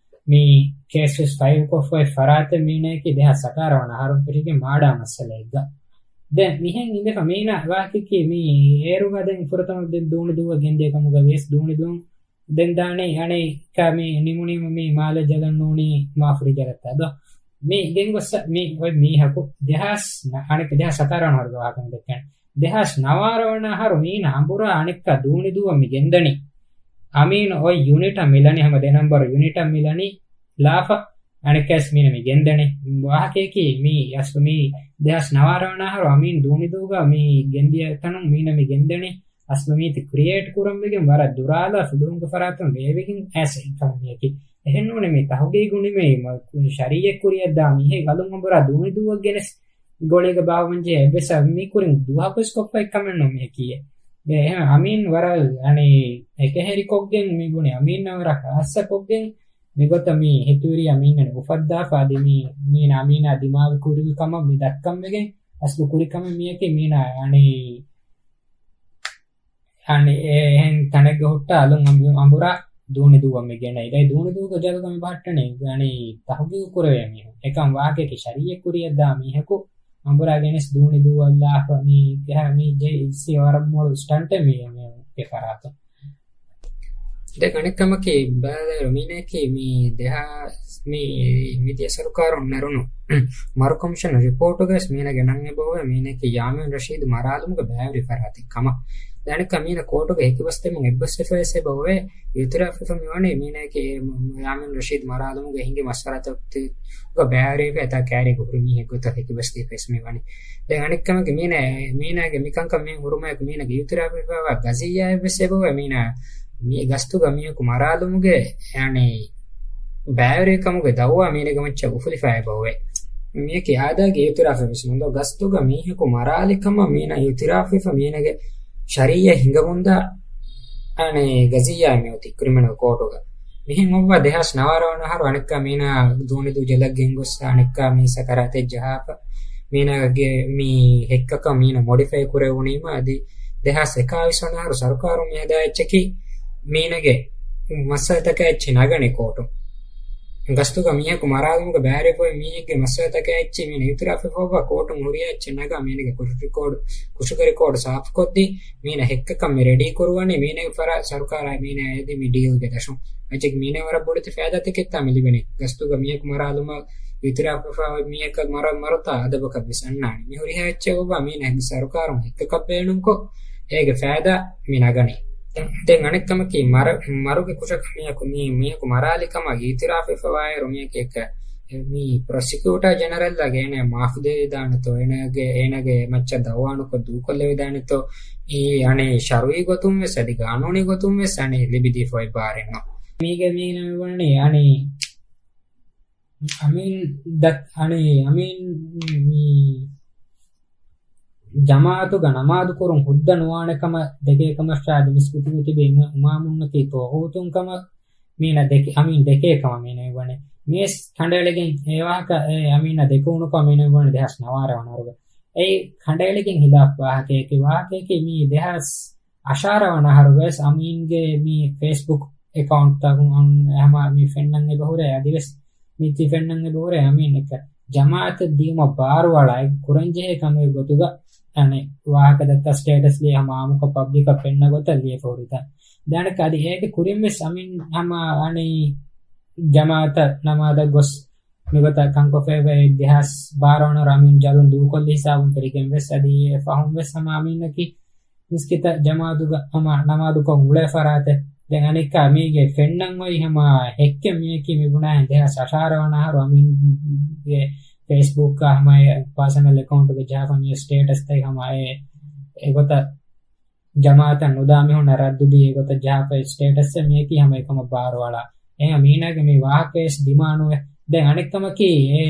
މި ކޭސް ވެސް ފައިލްކޮށްފައި ފަރާތެއް މީނައަކީ ދެހާސް ސަތާރަ ވަނަ އަހަރުން ފެށިގެން މާޑާ މައްސަލައެއްގަ. ދެން މިހެން އިނދެފަ މީނަ ވާހަކައަކީ މި އޭރުގަ ދެން ފުރަތަމަ ދެން ދޫނި ދޫއަށް ގެންދިޔަ ކަމުގަ ވިޔަސް ދޫނި ދޫ ދެން ދާނީ އަނެއްކާ މި ނިމުނީމަ މި މާލެ ޖަލަން ނޫނީ މާފުރި ޖަލަށްތާ ދޯ. މި ގެންގޮއްސަ މި އޮތް މީހަކު ދެހާސް ނަ-، އަނެއްކާ ދެހާސް ސަތާރަ ވަނަ އަހަރުގެ ވާހަކަ މި ދެއްކަނީ. ދެހާސް ނަވާރަ ވަނަ އަހަރު މީނަ އަނބުރާ އަނެއްކާ ދޫނި ދޫއަށް މި ގެންދަނީ. އަމީން އޮތް ޔުނިޓަށް މިލަނީ ހަމަ ދެ ނަންބަރު ޔުނިޓަށް މިލަނީ ލާފަ އަނެއްކާސް މީނަ މި ގެންދަނީ. ވާހަކައަކީ މީ އަސްލު މީ ދެހާސް ނަވާރަ ވަނަ އަހަރު އަމީން ދޫނިދޫގަ މި ގެންދިޔަ ތަނުން މީނަ މި ގެންދަނީ. އަސްލު މީތި ކްރިއޭޓް ކުރަން ވެގެން ވަރަށް ދުރާލާ ފުލުހުންގެ ފަރާތުން ރޭވިގެން އައިސް ކަމެއް މިޔަކީ. އެހެންނޫނެ މި ތަހުގީގު ނިމޭ މަ-، ޝަރީއަތް ކުރިއަށްދާ މީހެއް އަލުން އަނބުރާ ދޫނިދޫއަށް ގެނެސް ގޮޅީގަ ބާއްވަންޖެހޭ އެއްވެސް މީ ކުރިން ދުވަހަކުވެސް ކޮށްފައި ކަމެއް ނޫން މިޔަކީ. އެ، އެހެން އަމީން ވަރަށް އަނެއް އެކަހެރިކޮށްގެން މި ބުނި އަމީންނަށް ވަރަށް ހާއްސަކޮށްގެން މިގޮތަށް މި ހެތުވެރިޔާ މީނަ އުފައްދާފަ އަދި މި، މީނަ އަމީނާ ދިމާވި ކުރި ކަމަށް މި ދައްކަން ވެގެން އަސްލު ކުރި ކަމެއް މިޔަކީ މީނަ އަނެއް، އަނެއް އެ-، އެހެން ތަނެއްގަ ހުއްޓާ އަލުން އަނބު-، އަނބުރާ ދޫނި ދޫއަށް މި ގެނައި. ދެން ދޫނި ދޫގަ ޖަލުގަ މި ބަހައްޓަނީ އަނެއް ތަހުގީގު ކުރެވޭ މީހުން. އެކަމް ވާހަކައަކީ ޝަރީއަތް ކުރިއަށްދާ މީހަކު އަނބުރާ ގެނެސް ދޫނި ދޫއަށް ލާފަ މި، މި ޖެއްސި ވަރަށް މޮޅު ސްޓަންޓެއް މި، މި ފަރާތުން. ދެން އަނެއްކަމަކީ ބަލާލިއިރު މީނައަކީ މި ދެހާ-، މި މިދިޔަ ސަރުކާރުން ނެރުނު މަރު ކޮމިޝަން ރިޕޯޓުގަސް މީނަގެ ނަން އެބަހުރޭ މީނައަކީ ޔާމީން ރަޝީދު މަރާލުމުގަ ބައިވެރި ފަރާތެއް ކަމަށް. ދެން އަނެއްކާ މީނަ ކޯޓުގަ ހެކިބަސްދެމުން އެއްބަސްވެފަވެސް އެބަހުރޭ އިއުތިރާފްވެފަ މިވަނީ މީނައަކީ ޔާމީން ރަޝީދު މަރާލުމުގަ ހިނގި މައްސަލަތަކުގަ ބައިވެރިވެފަ އެތާ ކައިރީގަ ހުރި މީހެއް ގޮތަށް ހެކިބަސްދީފަވެސް މިވަނީ. ދެން އަނެއްކަމަކީ މީނަ، މީނާގެ މިކަންކަން މި ހުރުމަޔަކު މީނަގެ އިއުތިރާފްވެފައިވާ ގަޒިއްޔާއެއްވެސް އެބަހުރޭ މީނާ މި ގަސްތުގަ މީހަކު މަރާލުމުގެ އަނެއް ބައިވެރިކަމުގެ ދައުވާ މީނަގެ މައްޗަށް އުފުލިފައި އެބަހުރޭ. މިޔަކީ އާދައިގެ އިއުތިރާފެއްވެސް ނޫން ދޯ. ގަސްތުގަ މީހަކު މަރާލި ކަމަށް މީނާ އިއުތިރާފްވެފަ މީނަގެ ޝަރީއަތް ހިނގަމުންދާ އަނެއް ގަޒިއްޔާއެއް މިއޮތީ ކްރިމިނަލް ކޯޓުގަ. މިހެން އޮއްވާ ދެހާސް ނަވާރަ ވަނަ އަހަރު އަނެއްކާ މީނާ ދޫނިދޫ ޖެލަށް ގެންގޮސް އަނެއްކާ މީ ސަކަރާތެއް ޖަހާފަ. މީނާގެ މި ހެއްކަކަށް މީނަ މޮޑިފައި ކުރެވުނީމަ އަދި ދެހާސް އެކާވީސް ވަނަ އަހަރު ސަރުކާރުން މިހަދާ އެއްޗަކީ މީނަގެ މައްސަލަތަކާ އެއްޗެއް ނަގަނީ ކޯޓުން. ގަސްތުގަ މީހަކު މަރާލުމުގަ ބައިވެރި މީހެއްގެ މައްސަލަތަކާ އެއްޗެއް މީނަ އިއުތިރާފްވެފައިވާ ކޯޓުން ހުރިހާ އެއްޗެއް ނަގާ މީނަގެ ކުށު ރިކޯޑު، ކުށުގެ ރިކޯޑު ސާފުކޮށްދީ މީނަ ހެއްކަކަށް މި ރެޑީ ކުރުވަނީ މީނަ ފަރާ ސަރުކާރާ މީނަ އެދި މި ޑީލްގެ ދަށުން. އަޖެކް މީނަ ވަރަށް ބޮޑެތި ފައިދާތަކެއްތާ މި ލިބެނީ. ގަސްތުގަ މީހަކު މަރާލުމަށް އިއުތިރާފްވެފައި މީހަކަށް މަރަ-، މަރުތާ އަދަބަކަށް ވެސް އަންނާނެ. މި ހުރިހާ އެއްޗެއް އޮއްވާ މީނަ ސަރުކާރުން ހެއްކަކަށް ބޭނުންކޮށް އޭގެ ފައިދާ މި ނަގަނީ. ދެން އަނެއްކަމަކީ މަރ-، މަރުގެ ކުށަކަށް މީހަކު މީ-، މީހަކު މަރާލި ކަމަށް އިއުތިރާފްވެފައިވާއިރު މީހަކީ އެކަ-، މީ ޕްރޮސިކިއުޓާ ޖެނެރަލްއަށް އޭނަ މާފު ދެވިދާނެތޯ، އޭނަގެ، އޭނަގެ މައްޗަށް ދައުވާނުކޮށް ދޫކޮށްލެވިދާނެތޯ، އީ އަނެއް ޝަރުއީ ގޮތުން ވެސް އަދި ގާނޫނީ ގޮތުން ވެސް އަނެއް ލިބިދީފަ އޮތް ބާރެއްނު. މީގެ މީނަ ވަނީ އަނެއް އަމީން ދަ-، އަނެއް އަމީން މީ ޖަމާއަތުގަ ނަމާދު ކުރުން ހުއްދަ ނުވާނެ ކަމަށް ދެކޭ ކަމަށާ އަދި މިސްކިތުގަ ތިބި އިމާ-، އިމާމުންނަކީ ޠާޣޫތުން ކަމަށް މީނަ ދެކެ-، އަމީން ދެކޭ ކަމަށް މީނަ ވަނެ. މިވެސް ކަނޑައެޅިގެން އެ ވާހަކަ އެ އަމީނަށް ދެކެވުނު ކަމަށް މީނަ ވަނެ ދެހާސް ނަވާރަ ވަނަ އަހަރުގަ. އެއީ ކަނޑައެޅިގެން ހިލާފް ވާހަކައެކެ، ވާހަކައެކެ މީ ދެހާސް އަށާރަ ވަނަ އަހަރު ވެސް އަމީންގެ މި ފޭސްބުކް އެކައުންޓްތަކުން އަން ހަމަ މި ފެންނަން އެބަހުރޭ، އަދިވެސް މި ތި ފެންނަން އެބަހުރޭ އަމީން އެކަ ޖަމާއަތަށް ދިޔުމަށް ބާރުއަޅާ ކުރަންޖެހޭ ކަމެއް ގޮތުގަ އަނެއް ވާހަކަ ދައްކާ ސްޓޭޓަސް ލިޔެ ހަމަ އާއްމުކޮށް ޕަބްލިކަށް ފެންނަ ގޮތަށް ލިޔެފަ ހުރިތަން. ދާނެކަ އަދި އޭގެ ކުރިން ވެސް އަމީން ހަމަ އަނެއް ޖަމާއަތަށް ނަމާދަށް ގޮސް މިގޮތަށް ކަންކޮށްފައިވޭ. ދެހާސް ބާރަ ވަނަ އަހަރު އަމީން ޖަލުން ދޫކޮށްލި ހިސާބުން ފެށިގެން ވެސް އަދި އެ ފަހުން ވެސް ހަމަ އަމީނަކީ މިސްކިތަށް ޖަމާދުގަ ހަމަ ނަމާދުކޮށް އުޅޭ ފަރާތެއް. ދެން އަނެއްކާ މީގެ ފެންނަން އޮތް ހަމަ ހެއްކެއް މިޔަކީ މި ބުނާހެން ދެހާސް އަށާރަ ވަނަ އަހަރު އަމީންގެ ފޭސްބުކް ހަމަ ޕާސަނަލް އެކައުންޓުގެ ޖަހާފަ މި ސްޓޭޓަސްތައް ހަމަ އެ އެގޮތަށް ޖަމާއަތަށް ނުދާ މީހުންނަށް ރައްދު ދީ އެގޮތަށް ޖަހާފައި ސްޓޭޓަސްއެއް މިޔަކީ ހަމަ އެކަމަށް ބާރުއަޅާ. އެހެން މީނާގެ މި ވާހަކަވެސް ދިމާނުވެ. ދެން އަނެއްކަމަކީ އެ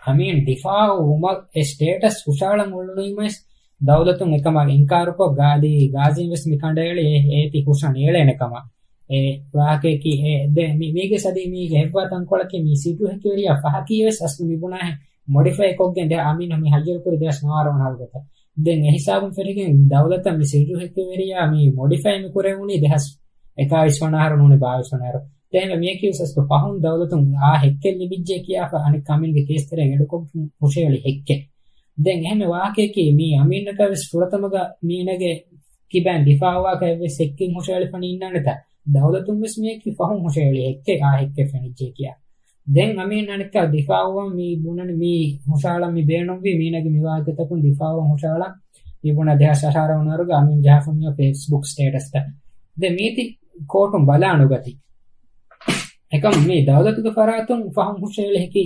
އަމީން ދިފާއު ވުމަށް އެ ސްޓޭޓަސް ހުށައަޅަން އުޅުނީމަވެސް ދައުލަތުން އެކަމަށް އިންކާރުކޮށް ގާދީ ގާޒީން ވެސް މި ކަނޑައެޅި އެ އޭތި ހުށަން އެޅޭނެ ކަމަށް. އެ ވާހަކަޔަކީ އެ ދެ މި-، މީގެ ސަދީ މީގެ ހެއްވާ ތަންކޮޅަކީ މި ސިއްރު ހެކިވެރިޔާ ފަހަކީ ވެސް އަސްލު މި ބުނާހެން މޮޑިފައި ކޮށްގެން ދެ އަމީން މި ހައްޔަރުކުރި ދެހާސް ނަވާރަ ވަނަ އަހަރުގަތަ. ދެން އެހިސާބުން ފެށިގެން ދައުލަތަށް މި ސިއްރު ހެކިވެރިޔާ މި މޮޑިފައި މި ކުރެވުނީ ދެހާސް އެކާވީސް ވަނަ އަހަރު ނޫނީ ބާވީސް ވަނަ އަހަރު. ދެން މިޔަކީ ވެސް އަސްލު ފަހުން ދައުލަތުން އާ ހެއްކެއް ލިބިއްޖެ ކިޔާފަ އަނެއް އަމީންގެ ކޭސް ތެރޭ އެޑުކޮށް ހުށައެޅި ހެއްކެއް. ދެން އެހެން ވާހަކަޔަކީ މީ އަމީނަކަށް ވެސް ފުރަތަމަގަ މީނަގެ ކިބައިން ދިފާއުވާކަށް އެއްވެސް ހެއްކެއް ހުށައެޅިފަ ނިންނާނެތަ؟ ދައުލަތުން ވެސް މިޔަކީ ފަހުން ހުށައެޅި ހެއްކެއް، އާ ހެއްކެއް ފެނިއްޖެ ކިޔާ. ދެން އަމީން އަނެއްކާ ދިފާއުވަން މީ ބުނަނީ މީ ހުށައަޅަން މި ބޭނުންވީ މީނަގެ މި ވާހަކަތަކުން ދިފާއުވަން ހުށައަޅަން މި ބުނާ ދެހާސް އަށާރަ ވަނަ އަހަރުގަ އަމީން ޖަހާފަ މި ފޭސްބުކް ސްޓޭޓަސްތައް. ދެން މީތި ކޯޓުން ބަލާ ނުގަތީ. އެކަމް މީ ދައުލަތުގެ ފަރާތުން ފަހުން ހުށައެޅި ހެކި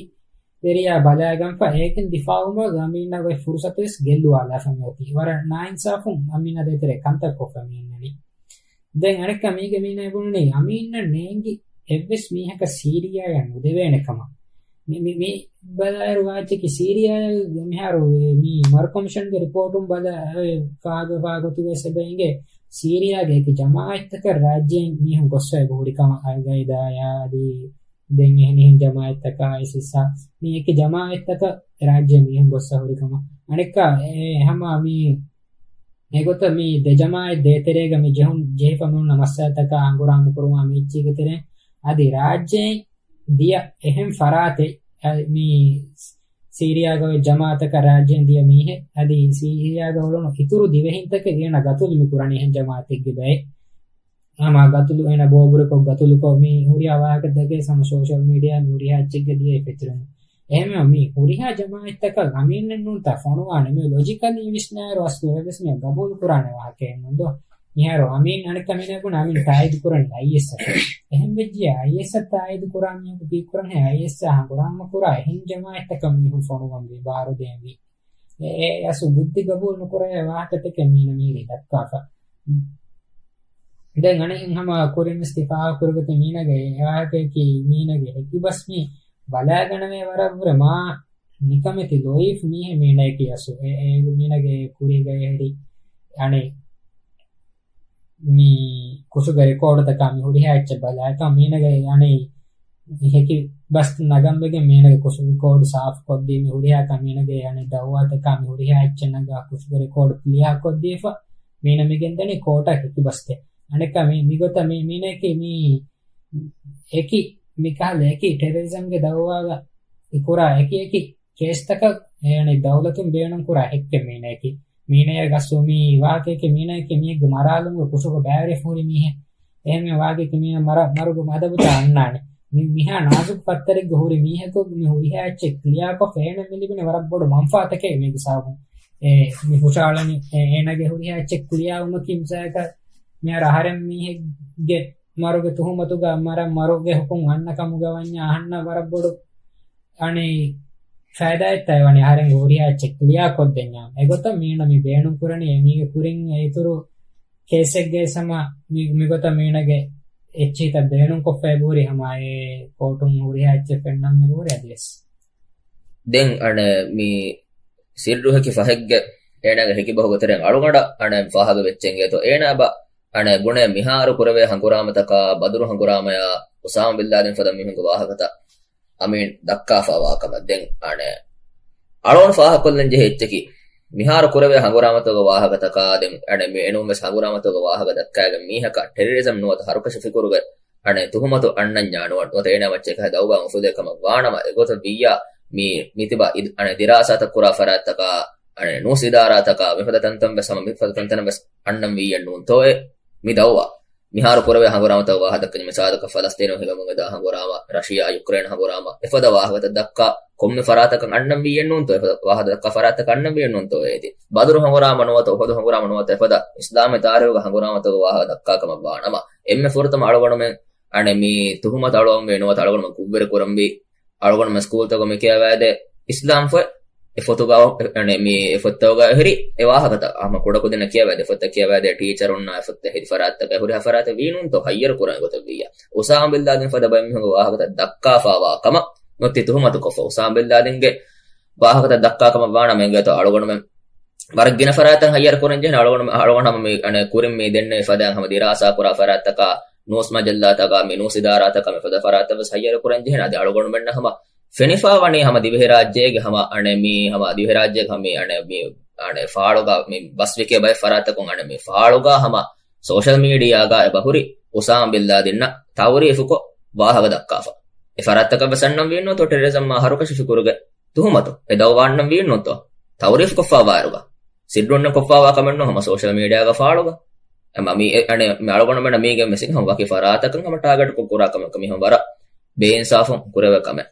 ވެރިޔާ ބަލައިގަންފަ އޭގެން ދިފާއުވުމަށް އަމީންނަށް އޮތް ފުރުސަތު ވެސް ގެއްލުވާލާފަ މިއޮތީ. ވަރަށް ނާއިންސާފުން އަމީނާ ދޭތެރޭ ކަންތައް ކޮށްފަ މި އިންނަނީ. ދެން އަނެއްކާ މީގެ މީނާ ބުނަނީ އަމީންނަށް ނޭނގި އެއްވެސް މީހަކަށް ސީރިޔާއަށް ނުދެވޭނެ ކަމަށް. މި، މި، މި ބަލާއިރު ވާއްޗަކީ ސީރިޔާ މިހާރު މި މަރު ކޮމިޝަންގެ ރިޕޯޓުން ބަލާ، އެ، ފާގަ، ފާގޮތުގަ ސެބަ އިނގޭ ސީރިޔާގެ އެކި ޖަމާއަތްތަކަށް ރާއްޖޭން މީހުން ގޮއްސަ އެބަހުރި ކަމަށް އަލްގައިދާޔާ އަދި ދެން އެހެނިހެން ޖަމާއަތްތަކާ އައިސިސްއާ މި އެކި ޖަމާއަތްތަކަށް ރާއްޖޭ މީހުން ގޮއްސަ ހުރި ކަމަށް. އަނެއްކާ އެ ހަމަ މި އެގޮތަށް މި ދެ ޖަމާއަތް ދޭތެރޭގަ މި ޖެހުން ޖެހިފަ މި އޮންނަ މައްސަލަތަކާ ހަނގުރާމަ ކުރުމާ މި އެއްޗީގެ ތެރެއިން އަދި ރާއްޖޭން ދިޔަ އެހެން ފަރާތެއް، އަ، މި ސީރިޔާގަ އޮތް ޖަމާއަތަކަށް ރާއްޖޭން ދިޔަ މީހެއް އަދި ސީރިޔާގަ އުޅުނު އިތުރު ދިވެހިންތަކެއް އޭނަ ގަތުލު މި ކުރަނީ އެހެން ޖަމާއަތެއްގެ ބައެއް. ހަމަ ގަތުލު އޭނަ ބޯބުރިކޮށް ގަތުލުކޮށް މި ހުރިހާ ވާހަކަ ދެކޭ ހަމަ ސޯޝަލް މީޑިއާ މި ހުރިހާ އެއްޗެއްގެ ދިޔަ ފެތުރުން. އެހެންވެ މި ހުރިހާ ޖަމާއަތްތަކަށް އަމީނެއް ނޫންތާ ފޮނުވާނެ. މި ލޮޖިކަލީ ވިސްނާއިރު އަސްލު އެވެސް މި ގަބޫލު ކުރާނެ ވާހަކައެއް ނޫން ދޯ. މިހާރު އަމީން އަނެއްކާ މީނާ ބުނާ އަމީން ތާއީދު ކުރަނީ އައިއެސްއަށް. އެހެން ވެއްޖިއްޔާ އައިއެސްއަށް ތާއީދު ކުރާ މީހަކު ކީއްކުރަން ހޭ އައިއެސްއާ ހަނގުރާމަ ކުރާ އެހެން ޖަމާއަތްތަކަށް މީހުން ފޮނުވަންވީ ބާރުދޭންވީ. އެ، އެ އަސްލު ބުއްދި ގަބޫލު ނުކުރެވޭ ވާހަކަތަކެއް މީނަ މީރި ދައްކާފަ. ދެން އަނެއް ހަމަ ކުރިން ވެސް ތި ފާހަގަކުރިގޮތެއް މީނަގެ އެ ވާހަކަޔަކީ މީނަގެ ހެކިބަސް މި ބަލާގަނެވޭ ވަރަށްވުރެ މާ ނިކަމެތި ލޯތް މީހެއް މީނައަކީ އަސްލު. އެ، އެ މީނަގެ ކުރީގަ އެހެރީ އަނެއް މި ކުށުގެ ރެކޯޑުތަކާ މި ހުރިހާ އެއްޗެއް ބަލާކަށް މީނަގެ އަނެއް ހެކި ބަސް ނަގަންވެގެން މީނަގެ ކުށު ރެކޯޑު ސާފުކޮށްދީ މި ހުރިހާ ކަމީނަގެ އަނެއް ދައުވާތަކާ މި ހުރިހާ އެއްޗެއް ނަގާ ކުށުގެ ރެކޯޑު ކްލިއާ ކޮށްދީފަ މީނަ މިގެންދަނީ ކޯޓަށް ހެކި ބަސްތެ. އަނެއްކާ މި، މިގޮތަށް މި، މީނައަކީ މި އެކި މިކަހަލަ އެކި ޓެރަރިޒަމްގެ ދައުވާގަ އިކުރާ އެކި އެކި ކޭސްތަކަށް އެ އަނެއް ދައުލަތުން ބޭނުން ކުރާ ހެއްކެއް މީނައަކީ. މީނަޔަށް ގަސް މި ވާހަކައަކީ މީނައަކީ މީހެއްގެ މަރާލުމުގެ ކުށުގަ ބައިވެރިފަ ހުރި މީހެއް. އެހެންވެ ވާހަކައަކީ މީނަ މަރ-، މަރުގެ އަދަބުތައް އަންނާނެ. މި-، މިހާ ނާޒުކު ފައްތަރެއްގަ ހުރި މީހަކު މި ހުރިހާ އެއްޗެއް ކްލިއާކޮށް އޭނަ މި ލިބުނީ ވަރަށް ބޮޑު މަންފާތަކެއް މީގެ ސަބަބުން. އެ މި ހުށައަޅަނީ އެ-، އޭނަގެ ހުރިހާ އެއްޗެއް ކްލިއާވުމަކީ މިސާލަކަށް މިހާރު އަހަރެން މީހެއްގެ މަރުގެ ތުހުމަތުގަ މަރަށް މަރުގެ ހުކުމް އަންނަ ކަމުގަ ވަންޏާ އަހަންނަށް ވަރަށް ބޮޑު އަނެއް ފައިދާއެއްތައް ވަނީ އަހަރެން ހުރިހާ އެއްޗެއް ކްލިއާ ކޮށްދެންޏާ. އެގޮތަށް މީނަ މި ބޭނުން ކުރަނީ އެ މީގެ ކުރިން އެ އިތުރު ކޭސްއެއްގެ ސަމަ މި-، މިގޮތަށް މީނަގެ އެއްޗިހިތައް ބޭނުންކޮށްފަ އެބަހުރި ހަމަ އެ ކޯޓުން ހުރިހާ އެއްޗެއް ފެންނަން އެބަހުރި އަދިވެސް. ދެން އަނެއް މި ސިއްރު ހެކި ފަހެއްގެ އޭނާގެ ހެކިބަހުގެ ތެރެއިން އަޅުގަނޑަށް އަނެއް ފާހަގަ ވެއްޗެއް އިނގޭތޯ. އޭނާ އެބަ އަނެއް ބުނޭ މިހާރު ކުރެވޭ ހަނގުރާމަތަކާ، ބަދުރު ހަނގުރާމަޔާ، އުސާމަ ބިން ލާދިން ފަދަ މީހުންގެ ވާހަކަތައް އަމީން ދައްކާފަވާ ކަމަށް. ދެން އަނެއް އަޅުގަނޑު ފާހަގަކޮށްލަން ޖެހޭ އެއްޗަކީ، މިހާރު ކުރެވޭ ހަނގުރާމަތަކުގެ ވާހަކަތަކާ، ދެން އަނެއް މި އެނޫންވެސް ހަނގުރާމަތަކުގެ ވާހަކަ ދައްކާގެން މީހަކަށް ޓެރަރިޒަމް ނުވަތަ ހަރުކަށި ފިކުރުގެ އަނެއް ތުހުމަތު އަންނަންޏާ ނުވަ-، ނުވަތަ އޭނާ މައްޗަކަށް ދައުވާ އުފުލޭ ކަމަށް ވާނަމަ، އެގޮތަށް ވިއްޔާ މި މިތިބާ އިދް-، އަނެއް ދިރާސާތައް ކުރާ ފަރާތްތަކާ، އަނެއް ނޫސް އިދާރާތަކާ، މިފަދަ ތަންތަން ވެސް ހަމަ މިފަދަ ތަންތަނަށް ވެސް އަންނަން ވިއްޔެއް ނޫންތޯއޭ މި ދައުވާ. މިހާރު ކުރެވޭ ހަނގުރާމަތަކުގެ ވާހަކަ ދައްކަން މިސާލަކަށް ފަލަސްތީނު ހިނގަމުން އެދާ ހަނގުރާމަ، ރަޝިޔާ ޔުކްރޭން ހަނގުރާމަ، އެފަދަ ވާހަކަތައް ދައްކާ ކޮންމެ ފަރާތަކަށް އަންނަން ވިއްޔެއް ނޫންތޯ، އެފަދަ ވާހަކަ ދައްކާ ފަރާތަކަށް އަންނަން ވިއްޔެއް ނޫންތޯ އޭތި. ބަދުރު ހަނގުރާމަ ނުވަތަ އުހުދު ހަނގުރާމަ ނުވަތަ އެފަދަ އިސްލާމީ ތާރީހުގެ ހަނގުރާމަތަކުގެ ވާހަކަ ދައްކާ ކަމަށް ވާނަމަ، އެންމެ ފުރަތަމަ އަޅުގަނޑުމެން އަނެއް މި ތުހުމަތު އަޅުވަންވީ ނުވަތަ އަޅުގަނޑުމެން ކުށްވެރި ކުރަންވީ އަޅުގަނޑުމެން ސްކޫލްތަކުގަ މި ކިޔަވާދޭ އިސްލާމް ފޮތް އެ ފޮތުގަ އަނެއް މި އެ ފޮތްތަކުގަ ހުރި އެ ވާހަކަތައް ހަމަ ކުޑަކުދިންނަށް ކިޔަވާދޭ ފޮތްތައް ކިޔަވާދޭ ޓީޗަރުންނާ އެ ފޮތްތައް ހެދި ފަރާތްތަކަށް ހުރިހާ ފަރާތެއް ވީނުންތޯ ހައްޔަރު ކުރަން ގޮތަށް ވިއްޔާ. އުސާމާ ބިން ލާދިން ފަދަ ބައެއް މީހުންގެ ވާހަކަތައް ދައްކާފާވާ ކަމަށް ނުތި ތުހުމަތު ކޮށްފަ އުސާމާ ބިން ލާދިންގެ ވާހަކަތައް ދައްކާ ކަމަށް ވާނަމަ އެނގޭތޯ އަޅުގަނޑުމެން ވަރަށް ގިނަ ފަރާތަށް ހައްޔަރު ކުރަން ޖެހޭނެ އަޅުގަނޑު އަޅުގަނޑު ހަމަ މި އަނެއް ކުރިން މި ދެންނެވި ފަދައިން ހަމަ ދިރާސާ ކުރާ ފަރާތްތަކާ ނޫސް މަޖައްލާތަކާ މި ނޫސް އިދާރާތަކާ މި ފަދަ ފަރާތްތައް ވެސް ހައްޔަރު ކުރަން ޖެހޭނެ. އަދި އަޅުގަނޑުމެންނަށް ހަމަ ފެނިފާ ވަނީ ހަމަ ދިވެހިރާއްޖޭގެ ހަމަ އަނެއް މި ހަމަ ދިވެހިރާއްޖޭގެ ހަމަ މި އަނެއް މި އަނެއް ފާޅުގަ މި ބަސްވެކޭ ބައެއް ފަރާތްތަކުން އަނެއް މި ފާޅުގަ ހަމަ ސޯޝަލް މީޑިއާގަ އެބަހުރި އުސާމާ ބިން ލާދިންނަށް ތައުރީފުކޮށް ވާހަކަ ދައްކާފަ. އެ ފަރާތްތަކަށް ވެސް އަންނަން ވީނުންތޯ ޓެރަރިޒަމްއާ ހަރުކަށި ފިކުރުގެ ތުހުމަތު އެ ދައުވާ އަންނަން ވީނުންތޯ ތައުރީފު ކޮށްފާވާއިރުގަ ސިއްރުންނެއް ކޮށްފާވާ ކަމެއް ނޫން ހަމަ ސޯޝަލް މީޑިއާގަ ފާޅުގަ. އެ މަ-، މީ އެ-، އަނެއް މި އަޅުގަނޑުމެންނަށް މީގެން ވެސް ހަމަ ވަކި ފަރާތަކަށް ހަމަ ޓާގެޓްކޮށް ކުރާ ކަމެއް ކަމީ ހަމަ ވަރަށް ބޭއިންސާފުން ކުރެވޭ ކަމެއް.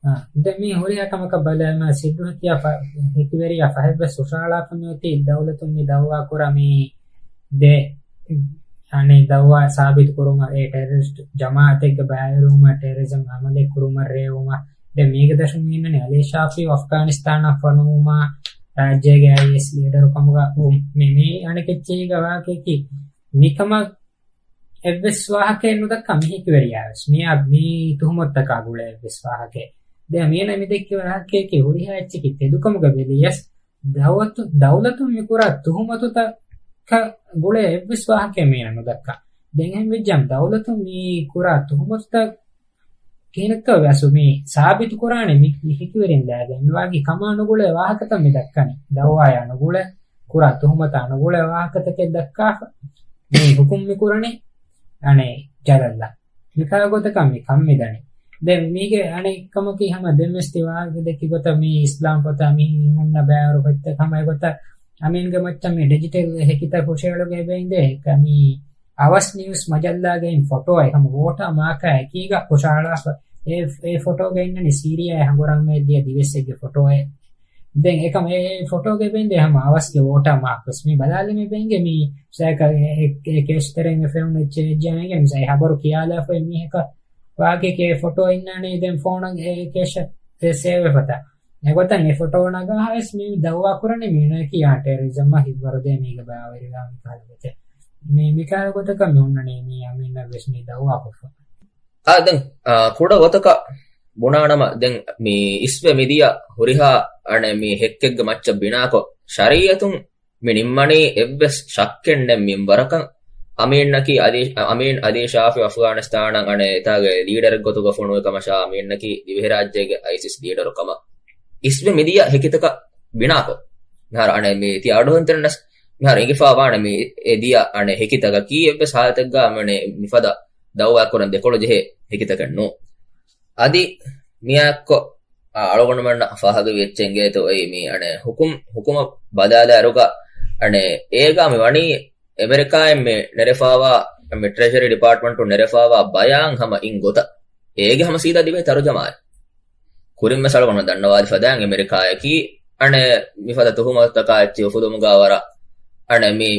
އާ، ދެން މީ ހުރިހާ ކަމަކަށް ބަލާމަ ސިއްރު ހެކިޔާ ފަ-، ހެކިވެރިޔާ ފަހެއްވެސް ހުށަހަޅާފަ މިއޮތީ ދައުލަތުން މި ދައުވާ ކުރާ މި ދެ އަނެއް ދައުވާ ސާބިތު ކުރުމަށް އެ ޓެރަރިސްޓް ޖަމާއަތެއްގެ ބައިވެރިވުމަށް ޓެރަރިޒަމް އަމަލެއް ކުރުމަށް ރޭވުމަށް. ދެން މީގެ ދަށުން މި އިންނަނީ އަލީ ޝާފީ އަފްޣާނިސްތާނަށް ފޮނުވުމާ ރާއްޖޭގެ އައިއެސް ލީޑަރު ކަމުގަ ވުން. މި، މި އަނެކެއްޗެހީގަ ވާހަކައަކީ މިކަމަށް އެއްވެސް ވާހަކައެއް ނުދައްކާ މި ހެކިވެރިޔާ ވެސް. މިއާ މި ތުހުމަތުތަކާ ގުޅޭ އެއްވެސް ވާހަކައެއް. ދެން މިއަންނަ މި ދެއްކި ވާހަކައަކީ ހުރިހާ އެއްޗަކީ ތެދުކަމުގަ ބެލިޔަސް ދައުލަތު، ދައުލަތުން މި ކުރާ ތުހުމަތުތަކަށް ގުޅޭ އެއްވެސް ވާހަކައެއް މިއަންނަ ނުދައްކާ. ދެން އެހެން ވެއްޖާމަ ދައުލަތުން މި ކުރާ ތުހުމަތުތައް ކިހިނެއްތޯ ވެސް މި ސާބިތު ކުރާނެ މި، މި ހެކިވެރިން ލާގެން މިވާގި ކަމާ ނުގުޅޭ ވާހަކަތައް މި ދައްކަނީ. ދައުވާޔާ ނުގުޅޭ، ކުރާ ތުހުމަތާ ނުގުޅޭ ވާހަކަތަކެއް ދައްކާފަ މި ހުކުމް މި ކުރަނީ އަނެއް ޖަލަށްލާ. މިކާ ގޮތަކަށް މި ކަން މި ދަނީ. ދެން މީގެ އަނެއް ކަމަކީ ހަމަ ދެން ވެސް ތި ވާހަކަ ދެއްކި ގޮތަށް މި އިސްލާމް ފޮތާ މި ހުންނަ ބައިވަރު ފޮތްތައް ހަމަ އެގޮތަށް އަމީންގެ މައްޗަށް މި ޑިޖިޓަލް ހެކިތައް ހުށައެޅުގެ އެބައިނދޭ އެކަ މި އަވަސް ނިއުސް މަޖައްލާގެ އިން ފޮޓޯއެއް ހަމަ ވޯޓާ މާކާ އެކީގަ ހުށައަޅާފަ. އެ، އެ ފޮޓޯގަ އިންނަނީ ސީރިޔާއަށް ހަނގުރާމައަށް ދިޔަ ދިވެއްސެއްގެ ފޮޓޯއެއް. ދެން އެކަމަ އެ، އެ ފޮޓޯގަ އެބައިނދޭ ހަމަ އަވަސްގެ ވޯޓާ މާކު ވެސް. މި ބަލާލި މި ބެންގެ މި ސައިކަ އެ، އެ، އެ ކޭސް ތެރެއިން އެ ފެނުނު އެއްޗެއް އެއްޖާ އިނގެން ސައި ހަބަރު ކިޔާލާފަ މީހަކަށް ވާގެ ކޭ ފޮޓޯ އިންނާނެ ދެން ފޯނަށް އެ ކޭޝަށް ސޭވް ވެފަތާ. އެގޮތަށް އެ ފޮޓޯ ނަގާ ހަވެސް މި ދައުވާ ކުރަނީ މީނަކީ އާ ޓެރަރިޒަމްއަށް ހިތްވަރުދޭ މީގެ ބާވެރިވާ މި ކަހަލަ ގޮތެއް. މި، މި ކަހަލަ ގޮތަކަށް މި ހުންނަނީ މީ އަމީނަށް ވެސް މި ދައުވާ ކޮށްފަ. އާ، ދެން، އާ، ކުޑަ ގޮތަކަށް ބުނާނަމަ ދެން މި އިސްވެ މިދިޔަ ހުރިހާ އަނެއް މި ހެއްކެއްގެ މައްޗަށް ބިނާކޮށް ޝަރީއަތުން މި ނިންމަނީ އެއްވެސް ޝައްކެއް ނެތް މިންވަރަކަށް. އަމީންނަކީ އަދީ، އަމީން އަދީ ޝާފި އަފްޣާނިސްތާނަށް އަނެއް އެތާގެ ލީޑަރެއް ގޮތުގަ ފޮނުވި ކަމަށާ އަމީންނަކީ ދިވެހިރާއްޖޭގެ އައިސިސް ލީޑަރު ކަމަށް އިސްވެ މިދިޔަ ހެކިތަކަށް ބިނާކޮށް. މިހާރު އަނެއް މި ތި އަޑުހެންތެރިންނަސް މިހާރު އެނގިފާ ވާނެ މި އެ ދިޔަ އަނެއް ހެކިތަކަކީ އެއްވެސް ހާލަތެއްގަ މި މިފަދަ ދައުވާ ކުރަން ދެކޮޅު ޖެހޭ ހެކިތަކެއް ނޫން. އަދި މިއާއެއްކޮށް، އާ، އަޅުގަނޑުމެންނަށް ފާހަގަވި އެއްޗެއް އިނގޭތޯ އެއީ މި އަނެއް ހުކުމް، ހުކުމަށް ބަލާލާއިރުގަ އަނެއް އޭގަ މި ވަނީ އެމެރިކާއިން މި ނެރެފާވާ މި ޓްރެޝަރީ ޑިޕާޓްމަންޓުން ނެރެފާވާ ބަޔާން ހަމަ އިން ގޮތަށް އޭގެ ހަމަ ސީދާ ދިވެހި ތަރުޖަމާއެއް. ކުރިން ވެސް އަޅުގަނޑު ދަންނަވާލި ފަދައިން އެމެރިކާއަކީ އަނެއް މިފަދަ ތުހުމަތުތަކާ އެއްޗެހި އުފުލުމުގަ ވަރަށް އަނެއް މި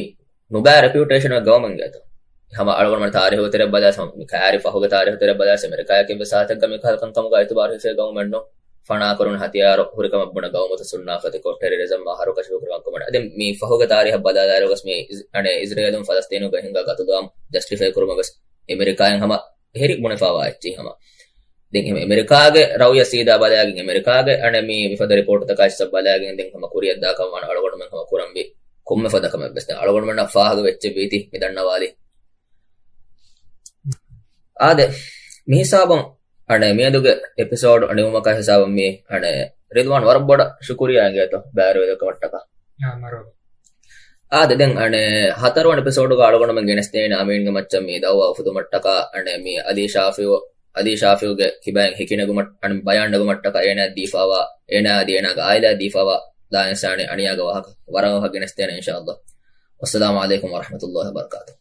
ނުބައި ރެޕިއުޓޭޝަން ގައުމެއްގެ އަތު. ހަމަ އަޅުގަނޑުމެން ތާރީހުގެ ތެރެއަށް ބަލާސް، މި ކާރި ފަހުގެ ތާރީހުގެ ތެރެއަށް ބަލާސް، އެމެރިކާއަކީ އެއްވެސް ހާލަތެއްގަ މިކަހަލަ ކަންކަމުގަ އިތުބާރު ހިފޭ ގައުމެއް ނޫން. ފަނާކުރުން ހަތިޔާރު ހުރިކަމަށް ބުނެ ގައުމުތައް ސުންނާފަތިކޮށް ޓެރަރިޒަމްއާ ހަރުކަށި ފިކުރު ކަންކަމަށް. އަދި މި ފަހުގެ ތާރީހަށް ބަލާލާއިރުވެސް މި އިޒް-، އަނެއް އިޒްރޭލުން ފަލަސްތީނުގެ ހިނގާ ގަތުލުއާމު ޖަސްޓިފައި ކުރުމަށް ވެސް އެމެރިކާއިން ހަމަ އެހެރި ބުނެފާވާ އެއްޗެހި ހަމަ. ދެން އެމެ-، އެމެރިކާގެ ރައުޔަށް ސީދާ ބަލާގެން، އެމެރިކާގެ އަނެއް މި މިފަދަ ރިޕޯޓުތަކާ އިސް ބަލާގެން ދެން ހަމަ ކުރިއަށްދާ ކަމަށް އަޅުގަނޑުމެން ހަމަ ކުރަންވީ ކޮންމެ ފަދަ ކަމެއް ވެސް ދެން އަޅުގަނޑުމެންނަށް ފާހަގަ ވެއްޗެއް ވީތީ މި ދަންނަވާލީ. އާދެ، މި ހިސާބުން އަނެއް މިއަދުގެ އެޕިސޯޑް ނިމުމަކާ ހިސާބަށް މި އަނެއް ރިދްވާން ވަރަށް ބޮޑަށް ޝުކުރިޔާ އިނގޭތޯ ބައިވެރިވެލުކަމަށްޓަކާ. އާ، މަރު. އާދެ، ދެން އަނެއް ހަތަރުވަނަ އެޕިސޯޑުގަ އަޅުގަނޑުމެން ގެނެސްދޭނެ އަމީންގެ މައްޗަށް މި ދައުވާ އުފުދުމަށްޓަކާ އަނެއް މި އަލީ ޝާފިއު، އަލީ ޝާފިއުގެ ކިބައިން ހެކިނެގުމަށް، އަނެއް ބަޔާން ނެގުމަށްޓަކާ އޭނާ ދީފާވާ، އޭނާ އަދި އޭނާގެ އާއިލާ ދީފާވާ ލާ އިންސާނީ އަނިޔާގެ ވާހަކަ ވަރަށް ވަރަށް ގެނެސްދޭނެ އިންޝާﷲ. ވައްސަލާމު ޢަލައިކުމް ވަރަޙްމަތުﷲ ވަބަރަކާތުހު.